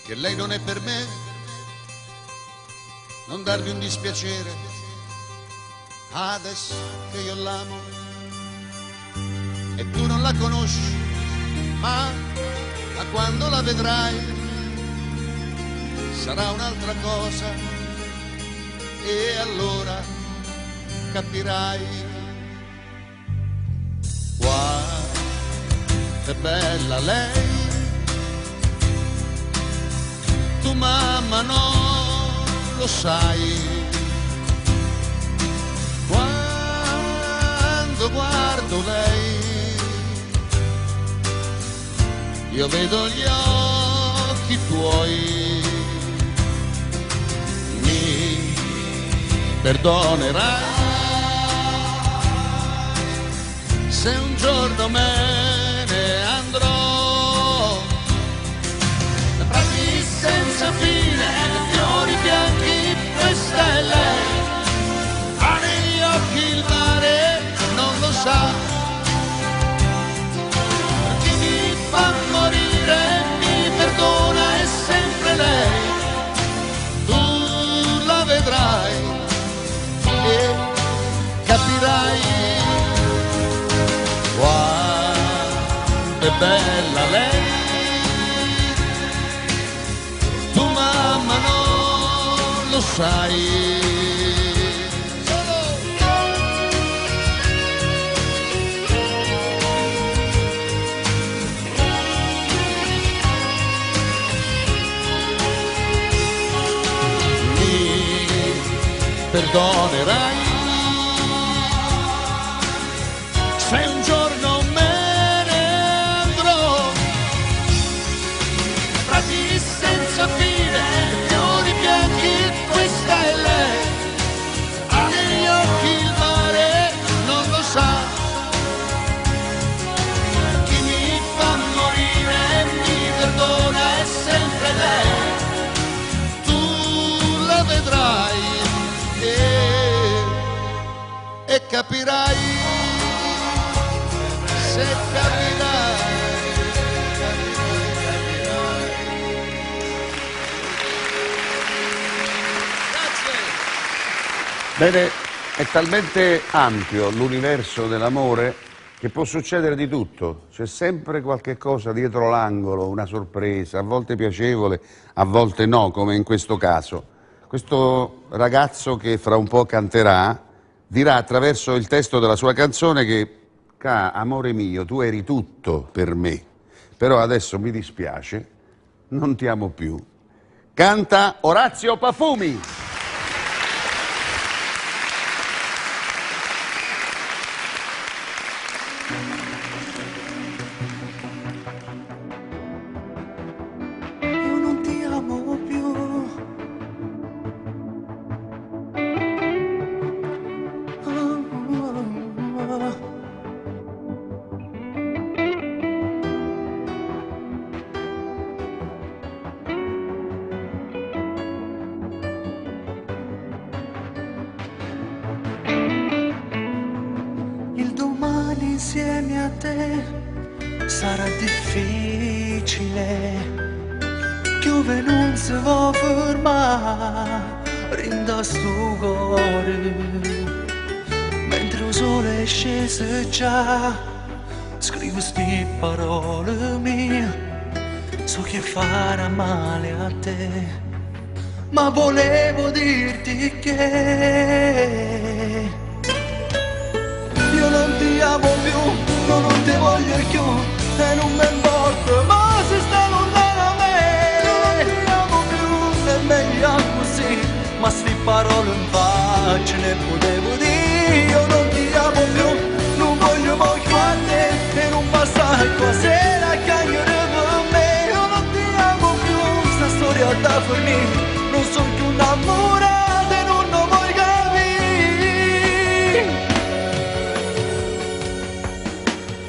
Speaker 2: che lei non è per me, non darmi un dispiacere, adesso che io l'amo e tu non la conosci, ma quando la vedrai sarà un'altra cosa e allora capirai quanto è bella lei. Tu mamma non lo sai, quando guardo lei io vedo gli occhi tuoi, mi perdonerai se un giorno me ne andrò. Prati senza fine, fiori bianchi, questa è lei, ha negli occhi il mare, non lo sa, perché mi fa morire, mi perdona, è sempre lei,
Speaker 8: bella lei. Tu mamma non lo sai. Mi perdonerai se un giorno me ne andrò. Prati senza fine, fiori bianchi, questa è lei. Ha negli occhi il mare, non lo sa. Chi mi fa morire mi perdona, è sempre lei. Tu la vedrai e capirai, se capirai, capirai, capirai.
Speaker 2: Bene, è talmente ampio l'universo dell'amore che può succedere di tutto. C'è sempre qualche cosa dietro l'angolo, una sorpresa, a volte piacevole, a volte no, come in questo caso. Questo ragazzo che fra un po' canterà dirà attraverso il testo della sua canzone che "Ca, amore mio, tu eri tutto per me, però adesso mi dispiace, non ti amo più". Canta Orazio Pafumi.
Speaker 5: Io non ti amo più. Ah, ah, ah. Il domani insieme a te sarà difficile. Chiove non si va fermare, rinda sto cuore. Mentre il sole è sceso già, scrivo sti parole mie. So che farà male a te, ma volevo dirti che io non ti amo più, no, non ti voglio più e non mi importa, ma se stai lontano da me, io non ti amo più, è meglio così, ma sti parole in faccia ne potevo dire, io non ti amo più, non voglio mai più a te, e non passare qua sera a chiamare per me, io non ti amo più, sta storia da finire, non sono più innamorato e non lo vuoi capire.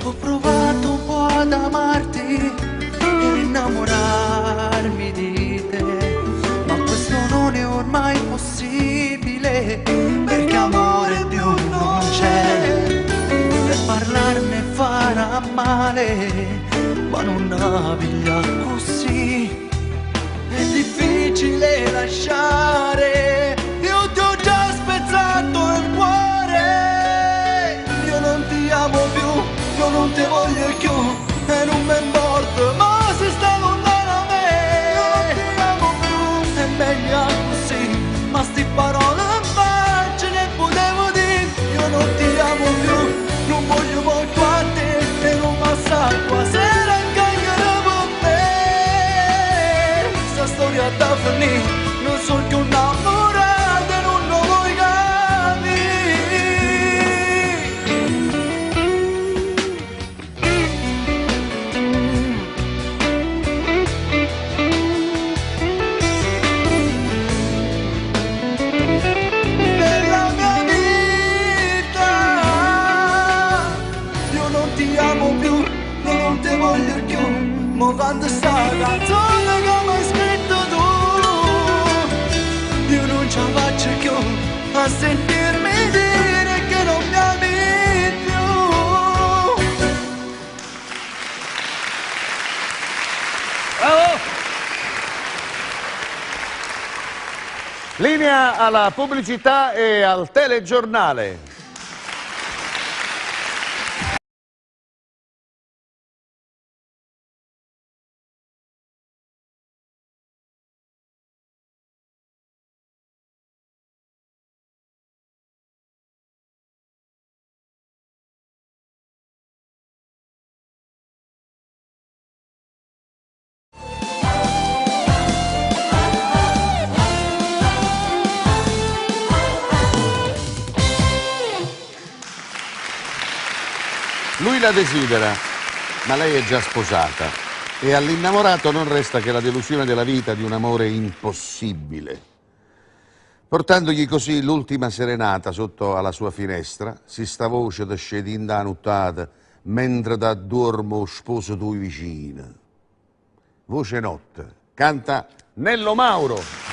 Speaker 5: Ho provato un po' ad amarti e innamorarmi di te, ma questo non è ormai possibile, perché amore più non c'è. E parlarne farà male, ma non avvia così. È difficile lasciare, io ti ho già spezzato il cuore. Io non ti amo più, io non ti voglio più e non mi importa, ma se stai lontano da me, io non ti amo più, è meglio così, ma sti parole in faccia ne potevo dire, io non ti amo più, non voglio più a te e non passa qua sera che per me. Sta storia da finire, non so che un innamorato e non lo vuoi capire. Nella mia vita io non ti amo più, io non ti voglio più, ma quando sta canzone che mi hai scritto tu, io non ce la faccio più a sentirmi dire che non mi ami più.
Speaker 2: Linea alla pubblicità e al telegiornale. Lui la desidera, ma lei è già sposata e all'innamorato non resta che la delusione della vita di un amore impossibile. Portandogli così l'ultima serenata sotto alla sua finestra, si sta voce de scedinda nuttata, mentre da dormo sposo tui vicina. Voce notte, canta Nello Mauro.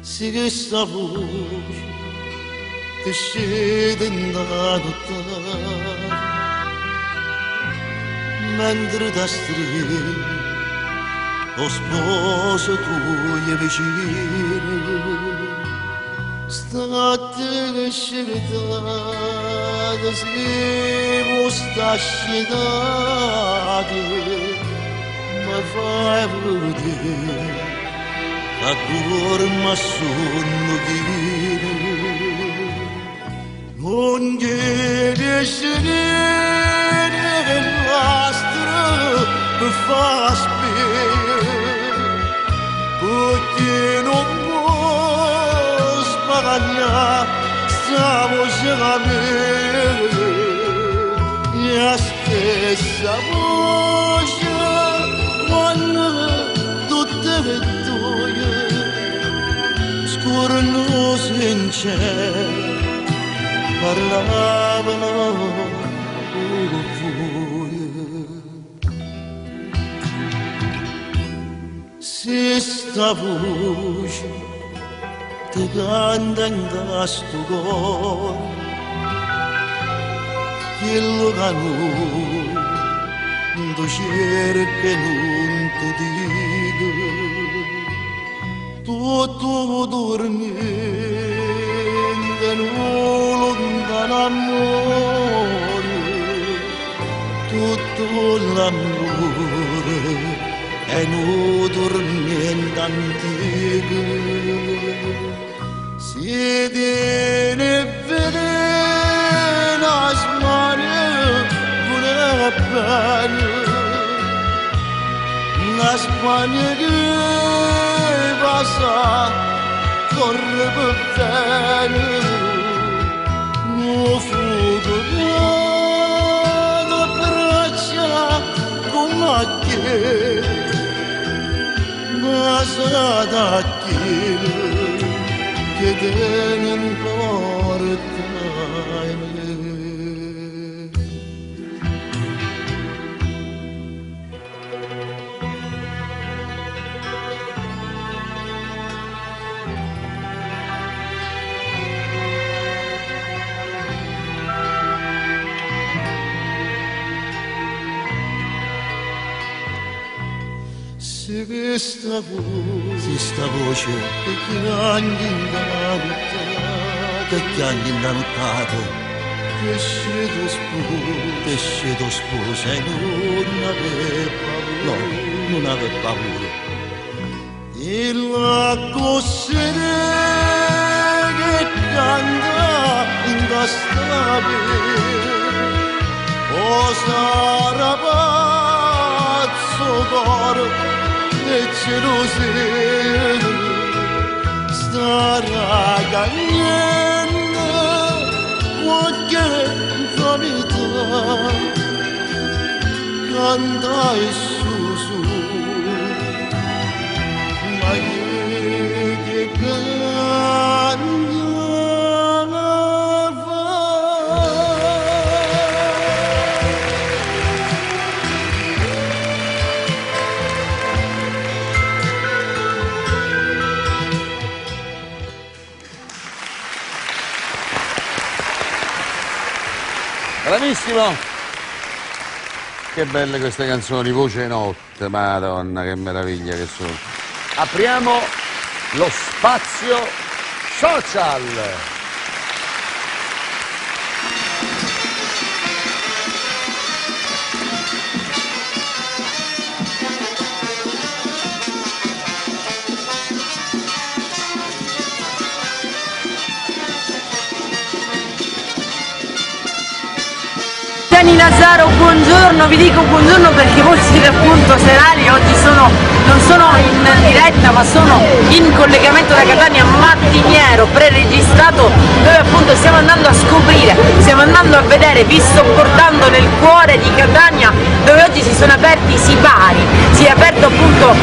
Speaker 8: Se questa voce ti scende in notte mentre da stringo lo sposo tuo vicino state scelta se vuoi sta scelta ma fai vedere a dorma sonno chino non chiede l'astro per far spere perché non può sbaragliare sta voce a me la stessa voce quando tutte le tue scorrono sincere parlavano con voi. Se sta voce ti canta in questo cuore, quello che non ti cerca e non ti dico, tutto dormiente non lontano amore, tutto l'amore è un tormento antico. Si tiene bene a smania pure bene, la smania che passa corre per bene, non fuoco da braccia come a che, ma sarà da chi che te ne importa me. Se questa voce, se sta voce che piangi in nottata, che piangi in nottata, che scedo sposa, che scedo sposa e non aveva paura, no, non aveva paura. E la cossere che canta in questa via, o sarà pazzo coro, e gelosia starà cagnando qualche infamità, canta e su su, ma che canta fa.
Speaker 2: Bravissimo! che belle queste canzoni, Voce 'e notte, madonna che meraviglia che sono. Apriamo lo spazio social.
Speaker 9: Gianni Nazzaro, buongiorno, vi dico buongiorno perché voi siete appunto serali, oggi sono, non sono in diretta ma sono in collegamento da Catania mattiniero preregistrato dove appunto stiamo andando a scoprire, stiamo andando a vedere, vi sto portando nel cuore di Catania dove oggi si sono aperti i sipari, si è aperto appunto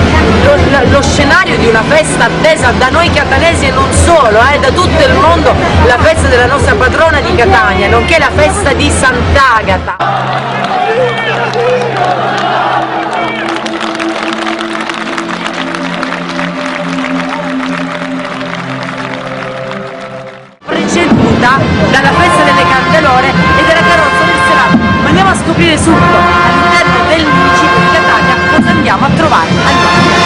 Speaker 9: lo, lo scenario di una festa attesa da noi catanesi e non solo, eh, da tutto il mondo, la festa della nostra patrona di Catania, nonché la festa di Sant'Agata. Preceduta dalla festa delle Candelore e della carrozza del Senato. Ma andiamo a scoprire subito all'interno del municipio di Catania cosa andiamo a trovare. Andiamo.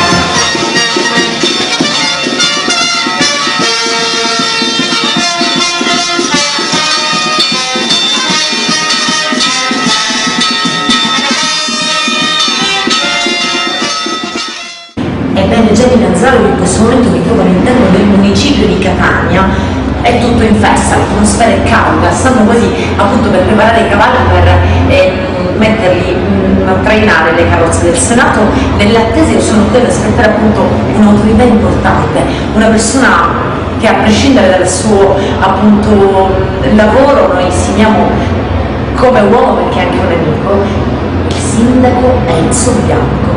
Speaker 9: Ebbene, Gianni Nazzaro in questo momento mi trovo all'interno del municipio di Catania, è tutto in festa, l'atmosfera è calda, stanno quasi appunto per preparare i cavalli per metterli a trainare le carrozze del Senato. Nell'attesa io sono qui ad aspettare appunto un'autorità importante, una persona che a prescindere dal suo appunto lavoro noi stimiamo come uomo perché è anche un amico, il sindaco Enzo Bianco.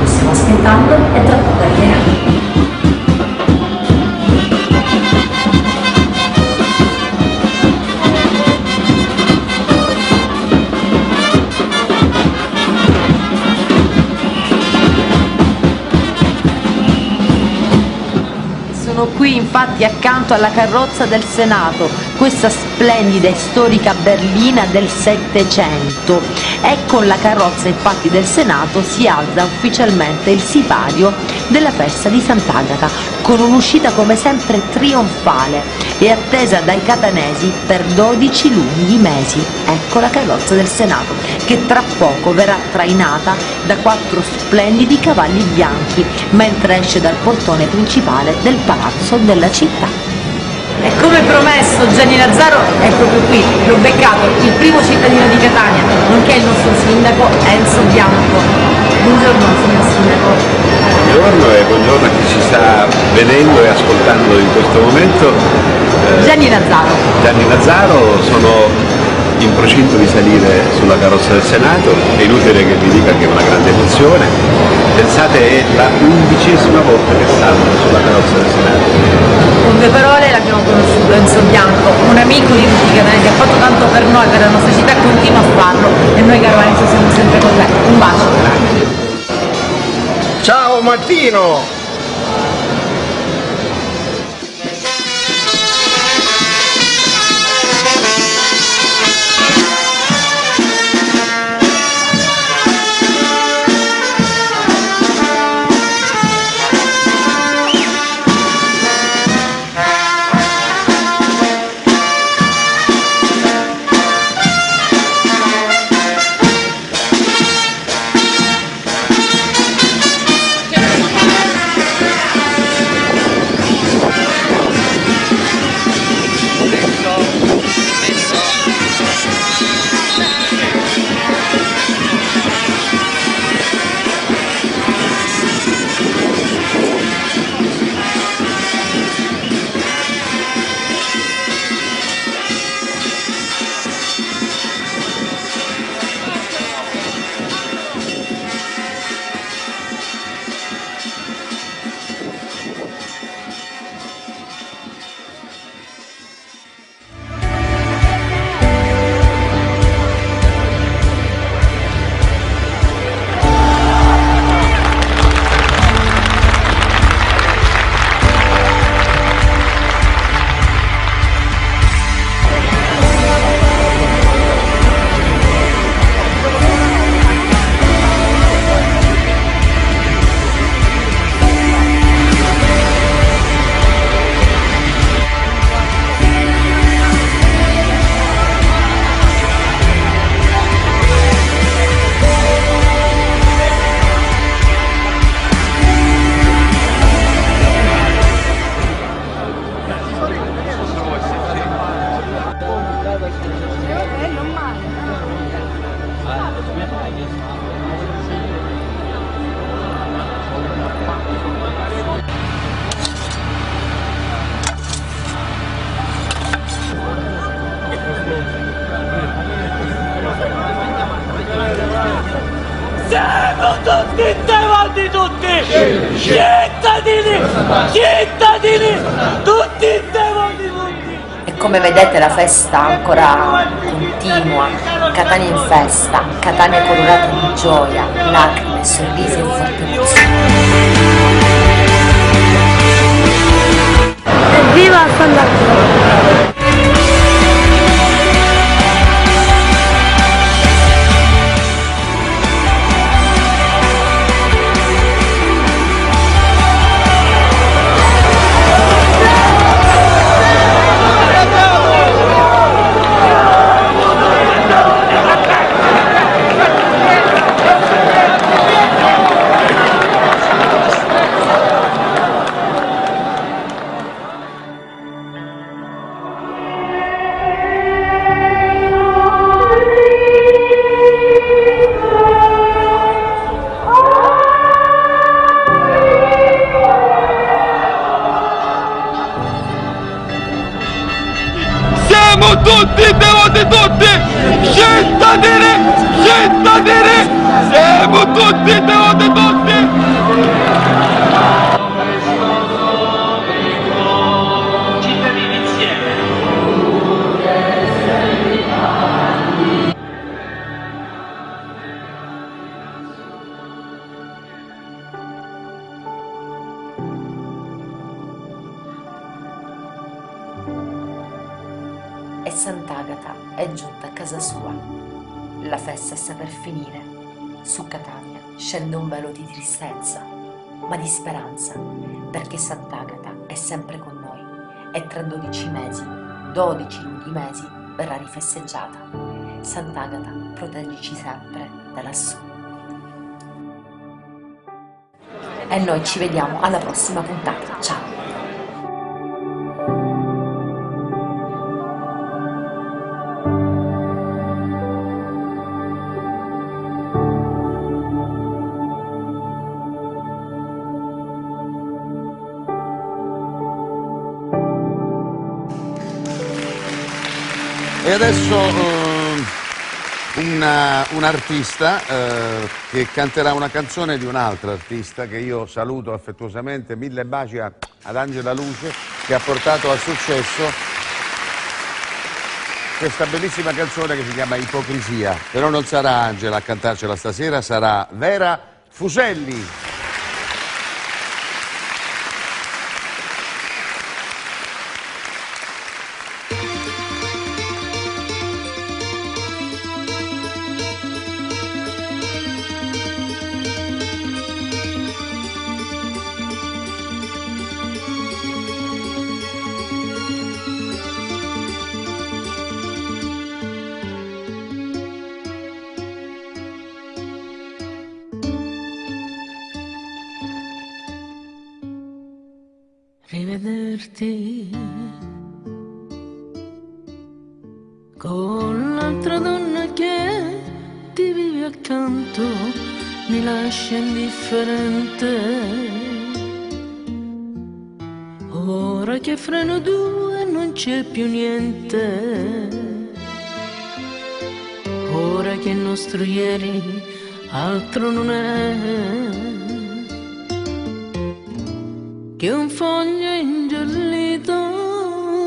Speaker 9: Lo stiamo aspettando e tra poco arriverà. Sono qui infatti accanto alla carrozza del Senato, questa splendida e storica berlina del Settecento. E con la carrozza infatti del Senato si alza ufficialmente il sipario della festa di Sant'Agata, con un'uscita come sempre trionfale e attesa dai catanesi per 12 lunghi mesi. Ecco la carrozza del Senato, che tra poco verrà trainata da 4 splendidi cavalli bianchi, mentre esce dal portone principale del palazzo della città. E come promesso Gianni Nazzaro è proprio qui, l'ho beccato, il primo cittadino di Catania, nonché il nostro sindaco Enzo Bianco. Buongiorno signor sindaco.
Speaker 10: Buongiorno e buongiorno a chi ci sta vedendo e ascoltando in questo momento.
Speaker 9: Gianni Nazzaro.
Speaker 10: Gianni Nazzaro, sono in procinto di salire sulla carrozza del Senato, è inutile che vi dica che è una grande emozione. Pensate, è la 11ª volta che salgo sulla carrozza del Senato.
Speaker 9: Con due parole l'abbiamo conosciuto, Enzo Bianco, un amico di tutti i catanesi, ha fatto tanto per noi, per la nostra città, continua a farlo e noi caro Enzo siamo sempre con te. Un bacio.
Speaker 11: Ciao Martino!
Speaker 1: Siamo tutti davanti tutti! Cittadini! Cittadini! Tutti davanti tutti!
Speaker 9: E come vedete la festa ancora continua, Catania in festa, Catania colorata di gioia, lacrime, sorrisi e forte emozione.
Speaker 4: Evviva Sant'Agata!
Speaker 12: Siamo tutti devoti tutti! Cittadini! Cittadini! Siamo tutti devoti tutti!
Speaker 1: Cittadini insieme!
Speaker 9: E Sant'Agata è giunta a casa sua. La festa sta per finire. Su Catania scende un velo di tristezza, ma di speranza, perché Sant'Agata è sempre con noi e tra 12 mesi, 12 lunghi mesi, verrà rifesteggiata. Sant'Agata, proteggici sempre da lassù. E noi ci vediamo alla prossima puntata. Ciao!
Speaker 2: E adesso un artista che canterà una canzone di un altro artista che io saluto affettuosamente, mille baci ad Angela Luce, che ha portato al successo questa bellissima canzone che si chiama Ipocrisia. Però non sarà Angela a cantarcela stasera, sarà Vera Fuselli.
Speaker 1: Rivederti con l'altra donna che ti vive accanto mi lascia indifferente. Ora che fra noi due non c'è più niente, ora che il nostro ieri altro non è che un foglio ingiallito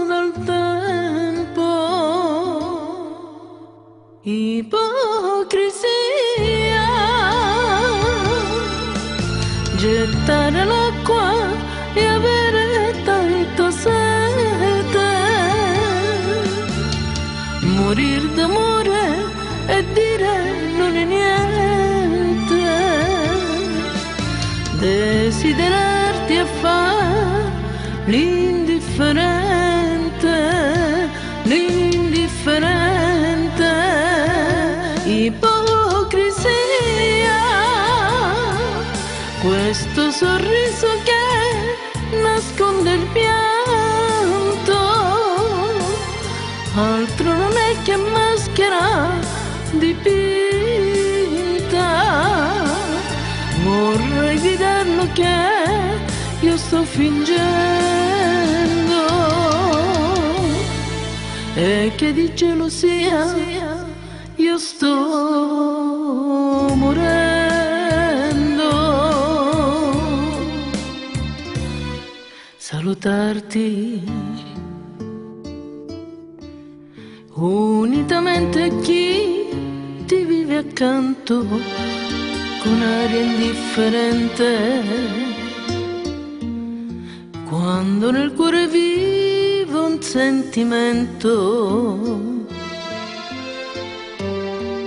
Speaker 1: dal tempo. Ipocrisia, gettare l'acqua e avere tanto sete, morir d'amore e dire non è niente, desiderarti e far l'indifferente, l'indifferente, ipocrisia, questo sorriso che nasconde il pianto, altro non è che maschera dipinta. Vorrei gridarlo che io sto fingendo e che di gelosia io sto morendo.
Speaker 13: Salutarti unitamente a chi ti vive accanto con aria indifferente. Quando nel cuore vivo un sentimento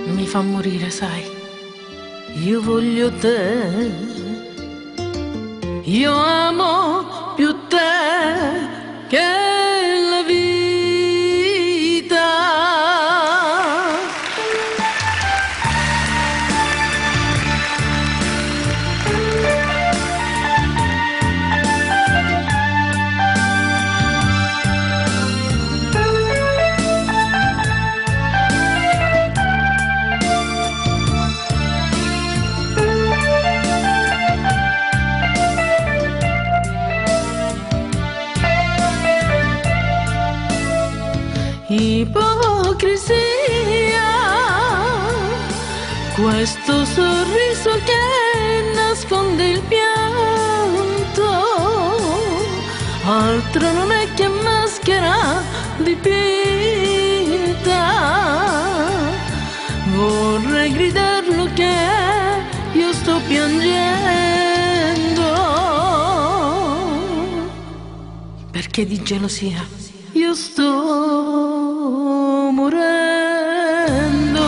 Speaker 13: mi fa morire, sai, io voglio te. Io amo più te che la vita. Ipocrisia, questo sorriso che nasconde il pianto, altro non è che maschera dipinta. Vorrei gridarlo che io sto piangendo, perché di gelosia io sto morendo.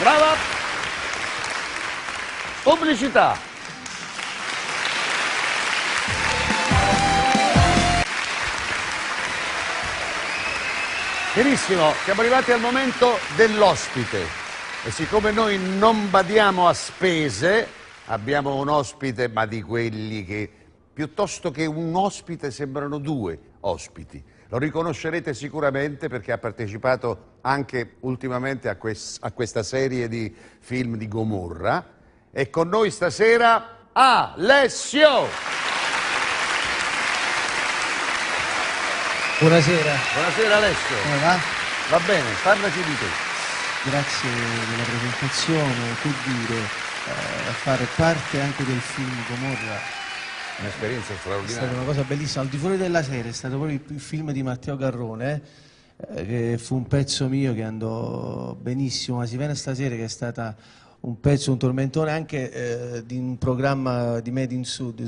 Speaker 2: Brava! Pubblicità! Benissimo, siamo arrivati al momento dell'ospite e siccome noi non badiamo a spese, abbiamo un ospite, ma di quelli che piuttosto che un ospite sembrano due ospiti. Lo riconoscerete sicuramente perché ha partecipato anche ultimamente a, a questa serie di film di Gomorra. E con noi stasera Alessio!
Speaker 14: Buonasera.
Speaker 2: Buonasera Alessio.
Speaker 14: Come va?
Speaker 2: Va bene, parlaci di te.
Speaker 14: Grazie della presentazione, che dire, fare parte anche del film Gomorra.
Speaker 2: Un'esperienza straordinaria.
Speaker 14: È stata una cosa bellissima, al di fuori della serie è stato proprio il film di Matteo Garrone, che fu un pezzo mio che andò benissimo, ma si viene stasera che è stata un pezzo, un tormentone anche di un programma di Made in Sud,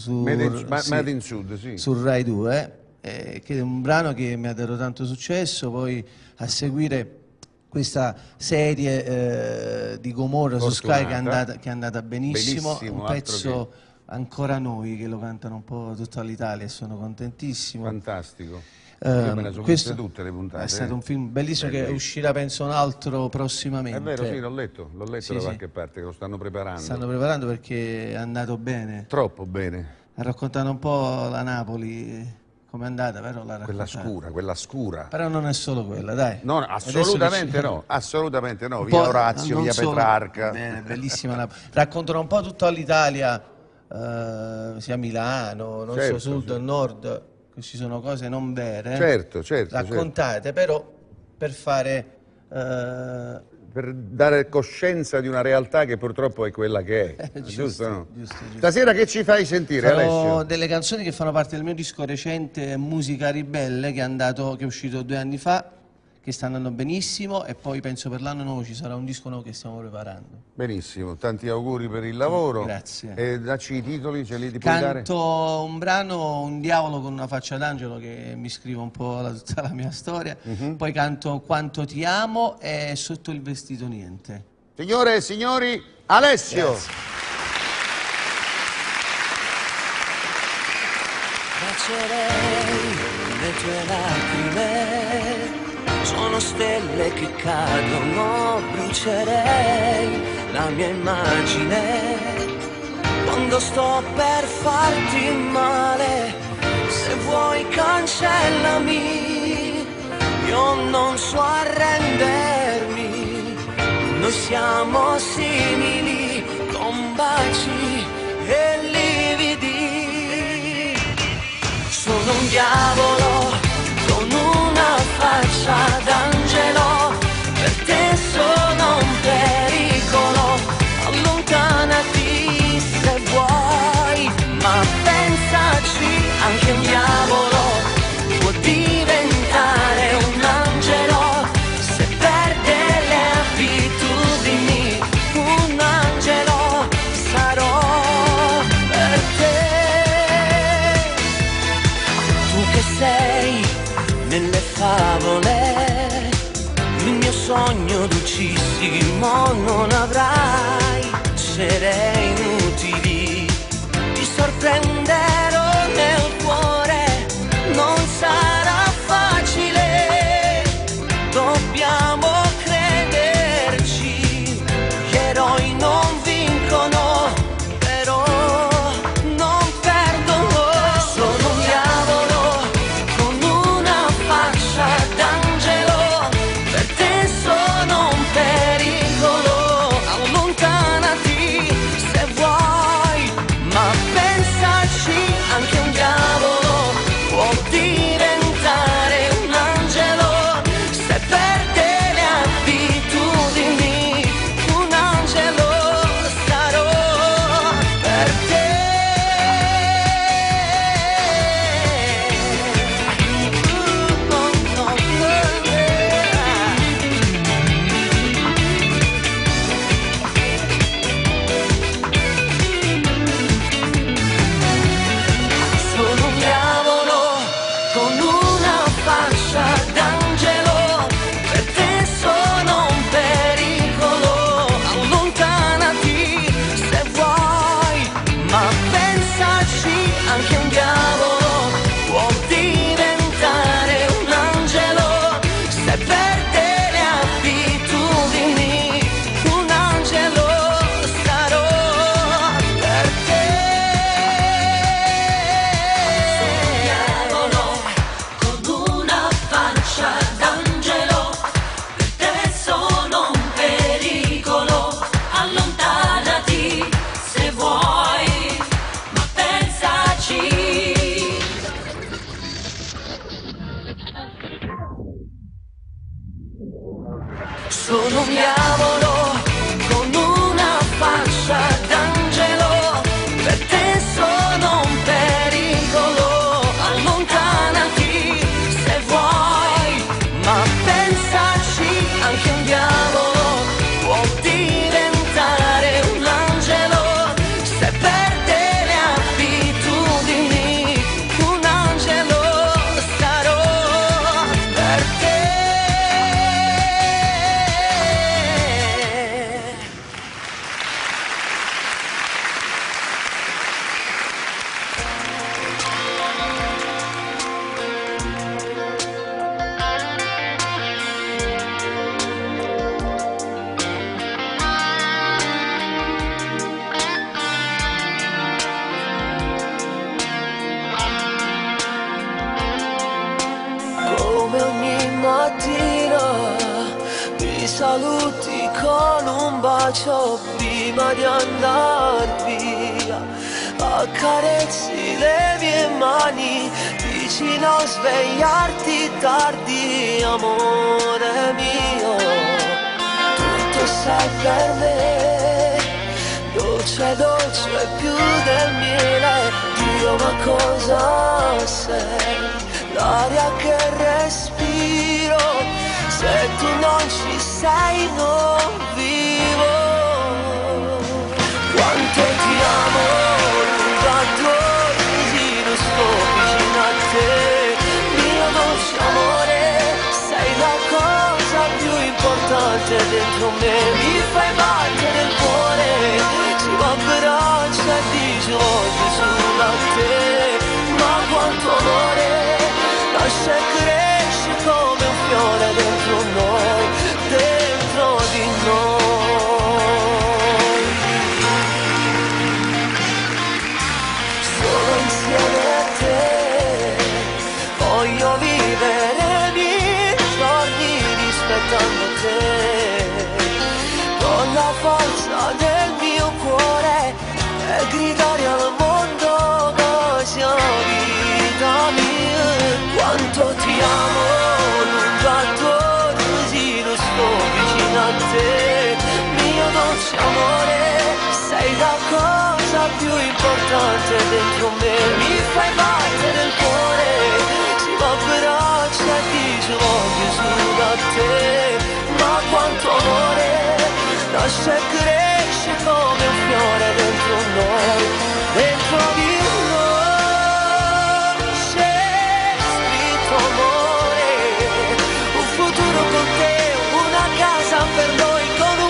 Speaker 2: Made in Sud, sì.
Speaker 14: Su Rai 2, che è un brano che mi ha dato tanto successo, poi a seguire questa serie di Gomorra su Sky che è andata benissimo, un pezzo che... Ancora noi che lo cantano un po' tutta l'Italia e sono contentissimo.
Speaker 2: Fantastico. Io me ne sono viste tutte le puntate.
Speaker 14: È stato un film bellissimo, che uscirà penso un altro prossimamente.
Speaker 2: È vero, sì, l'ho letto sì, da qualche parte, che lo stanno preparando.
Speaker 14: Stanno preparando perché è andato bene.
Speaker 2: Troppo bene.
Speaker 14: Ha raccontato un po' la Napoli, come è andata, però l'ha raccontata.
Speaker 2: Quella scura,
Speaker 14: Però non è solo quella, dai.
Speaker 2: No, assolutamente no, assolutamente no. Via Orazio, via Petrarca.
Speaker 14: Bene, bellissima Napoli. Raccontano un po' tutta l'Italia. Sia Milano, non
Speaker 2: certo,
Speaker 14: so, sud,
Speaker 2: sì.
Speaker 14: Nord, che ci sono cose non vere,
Speaker 2: certo, certo,
Speaker 14: raccontate,
Speaker 2: certo.
Speaker 14: Però per fare
Speaker 2: per dare coscienza di una realtà che purtroppo è quella che è.
Speaker 14: Giusto,
Speaker 2: giusto, no?
Speaker 14: Giusto, giusto.
Speaker 2: Stasera che ci fai sentire,
Speaker 14: Farò
Speaker 2: Alessio?
Speaker 14: delle canzoni che fanno parte del mio disco recente Musica Ribelle, che è uscito 2 anni fa, che sta andando benissimo, e poi penso per l'anno nuovo ci sarà un disco nuovo che stiamo preparando.
Speaker 2: Benissimo, tanti auguri per il lavoro.
Speaker 14: Grazie.
Speaker 2: E dacci i titoli, ce li ti puoi dare?
Speaker 14: Canto un brano, Un diavolo con una faccia d'angelo, che mi scrivo un po' tutta la mia storia. Poi canto Quanto ti amo e Sotto il vestito niente.
Speaker 2: Signore e signori, Alessio!
Speaker 14: Grazie.
Speaker 1: Bacerei le tue lacrime, sono stelle che cadono, brucerei la mia immagine quando sto per farti male. Se vuoi cancellami, io non so arrendermi, noi siamo simili con baci e lividi. Di mo non avrai cere inutili. Ti sorprenderò nel cuore, non sarà facile. Dobbiamo crederci, gli eroi non vincono, però non perdono. Sono un diavolo con una faccia d'angelo, per te sono un pericolo. Allontanati se vuoi, ma pensaci, anche un diavolo può diventare un angelo se perde le abitudini. Un angelo sarò per te. Sono un diavolo con una faccia d'angelo, per te sono un pericolo. Allontanati se vuoi, ma pensaci, anche un diavolo può diventare un angelo se perde le abitudini. Un angelo sarò per te. Sono un diavolo con una faccia d'angelo, per te sono un pericolo. Allontanati se vuoi, ma pensaci. Sono un diavolo con una faccia d'angelo, per te sono un pericolo. Allontanati se vuoi, ma pensaci, anche un diavolo può diventare un angelo se perde le abitudini. Un angelo sarò per te. Come ogni mattina mi saluti con un bacio prima di andar via. Accarezzi le mie mani, dici non svegliarti tardi, amore mio. Tutto sei per me, dolce dolce più del miele. Dio, ma cosa sei? L'aria che respiro, se tu non ci sei non vivo. Quanto ti amo, lunga così non sto vicino a te. Mio dolce amore, sei la cosa più importante dentro me. Mi fai battere il cuore, si va a braccia e dici voglio solo a te. Ma quanto amore nasce e cresce come un fiore dentro noi, dentro di noi. Solo insieme a te voglio vivere i miei giorni rispettando te, con la forza del mio cuore e gridare al mondo che sia vita mia. Quanto ti amo, lunga così non sto vicino a te. Mio dolce amore, sei la cosa più importante dentro me. Mi fai battere il cuore, si va a braccia e dice voglio solo a te. Ma quanto amore nasce e cresce come un fiore dentro noi, dentro di noi c'è scritto amore, un futuro con te, una casa per noi, con un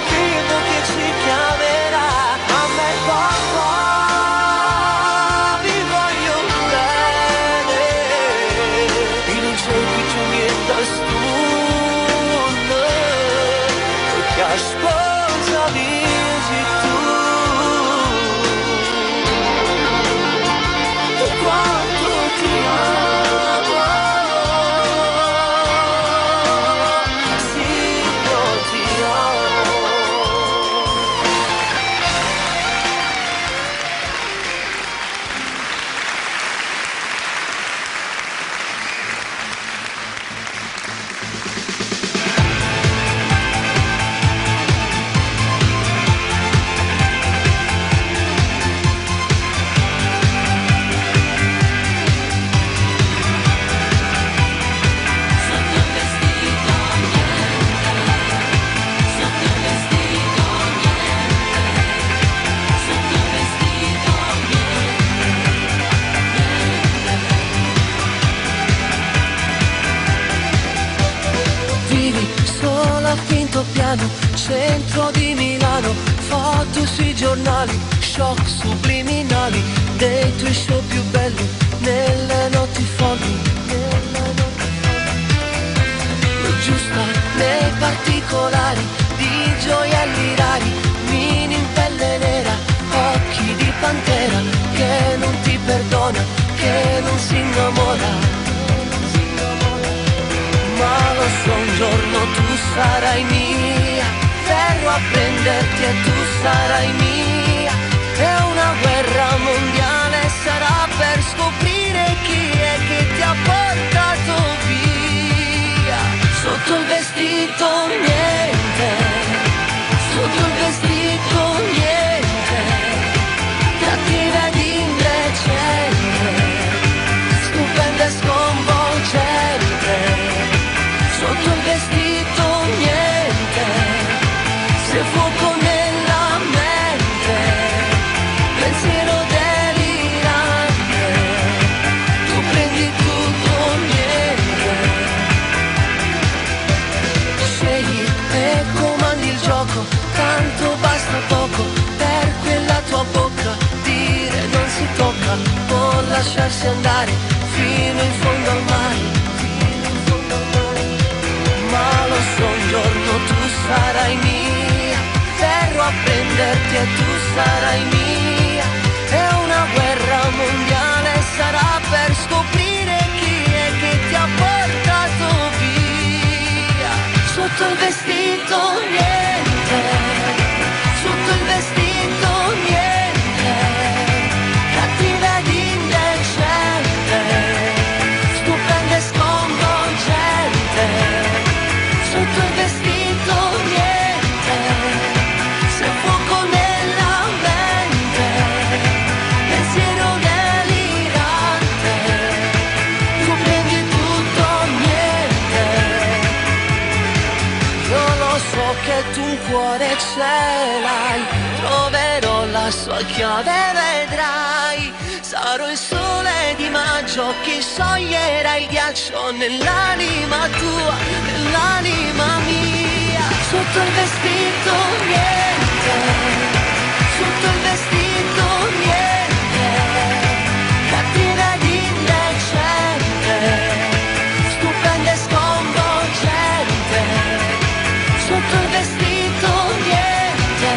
Speaker 1: Milano, centro di Milano, foto sui giornali, shock subliminali, dei tuoi show più belli, nelle notti folli, nelle notti folli. Giusta nei particolari, di gioielli rari, mini in pelle nera, occhi di pantera, che non ti perdona, che non si innamora. Ma lo so un giorno tu sarai mia, verrò a prenderti e tu sarai mia. E una guerra mondiale sarà per scoprire chi è che ti ha portato via. Sotto il vestito niente, sotto il vestito niente, cattiva ed indecente, stupenda e sconvolgente. Sotto il vestito niente, se fuoco nella mente, pensiero delirante, tu prendi tutto niente. Scegli e comandi il gioco, tanto basta poco per quella tua bocca, dire non si tocca, o lasciarsi andare fino in fondo al mare. Ma lo so un giorno tu sarai mia, verrò a prenderti e tu sarai mia. E una guerra mondiale sarà per scoprire chi è che ti ha portato via. Sotto il vestito niente, sotto il vestito niente, cattiva ed indecente, stupenda e sconvolgente. Sotto il vestito niente, se fuoco nella mente, pensiero delirante, tu prendi tutto niente. Io lo so che tu un cuore ce l'hai, troverò la sua chiave e vedrai. Sarò il sole di maggio che scioglierà il ghiaccio nell'anima tua, nell'anima mia. Sotto il vestito niente, sotto il vestito niente, cattiva ed indecente, stupenda e sconvolgente. Sotto il vestito niente,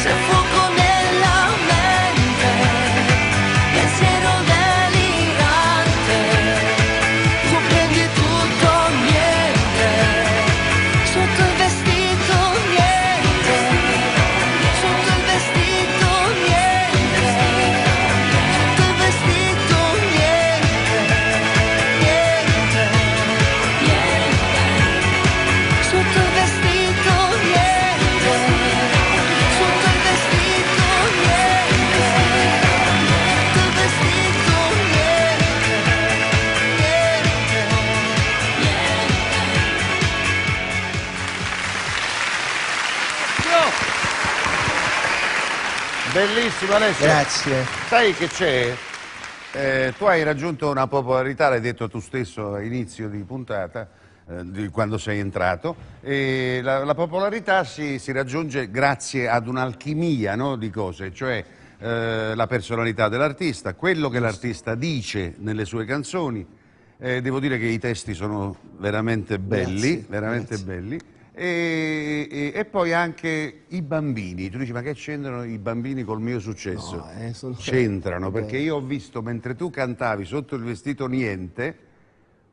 Speaker 1: se fuoco nella mente, pensiero delirante, tu prendi tutto niente. Sotto il vestito niente, sotto il vestito niente, sotto il vestito niente, niente, niente. Sotto il vestito niente, sotto il vestito niente, sotto il vestito niente, niente, niente.
Speaker 2: Bellissimo Alessio.
Speaker 14: Grazie.
Speaker 2: Sai che c'è? Tu hai raggiunto una popolarità, l'hai detto tu stesso all'inizio di puntata, di quando sei entrato, e la popolarità si raggiunge grazie ad un'alchimia, no, di cose, cioè la personalità dell'artista, quello che l'artista dice nelle sue canzoni. Devo dire che i testi sono veramente belli,
Speaker 14: Grazie,
Speaker 2: veramente
Speaker 14: grazie.
Speaker 2: belli. E poi anche i bambini. Tu dici, ma che c'entrano i bambini col mio successo?
Speaker 14: No, sono-
Speaker 2: C'entrano, perché io ho visto, mentre tu cantavi sotto il vestito niente,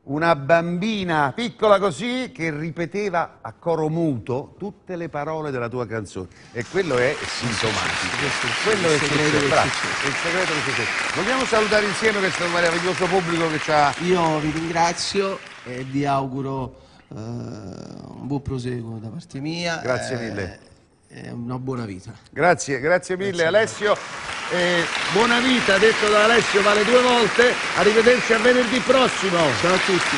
Speaker 2: una bambina piccola così che ripeteva a coro muto tutte le parole della tua canzone. E quello è sintomatico.
Speaker 14: Questo è il
Speaker 2: Quello è
Speaker 14: segreto del
Speaker 2: successo. Bravo,
Speaker 14: successo.
Speaker 2: il segreto del successo. Vogliamo salutare insieme questo meraviglioso pubblico che ci ha...
Speaker 14: Io vi ringrazio e vi auguro un buon proseguo da parte mia.
Speaker 2: Grazie mille.
Speaker 14: E una buona vita.
Speaker 2: Grazie, grazie mille Alessio. Buona vita, detto da Alessio, vale 2 volte. Arrivederci a venerdì prossimo.
Speaker 14: Ciao a tutti.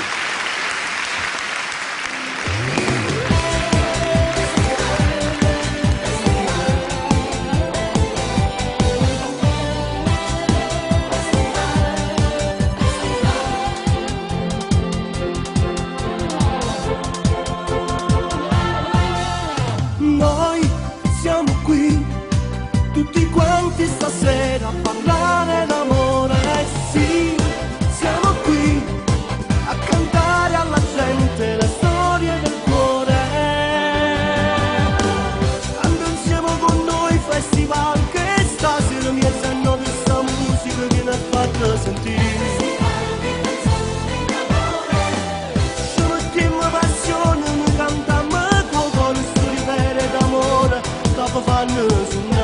Speaker 1: Stasera a parlare d'amore, eh sì, siamo qui a cantare alla gente le storie del cuore. Canta insieme con noi festival che stasera mi sanno questa musica che mi ha fatto sentire. Ci mettiamo passione, noi cantiamo con cuore storie vere d'amore, dopo fanno sognare.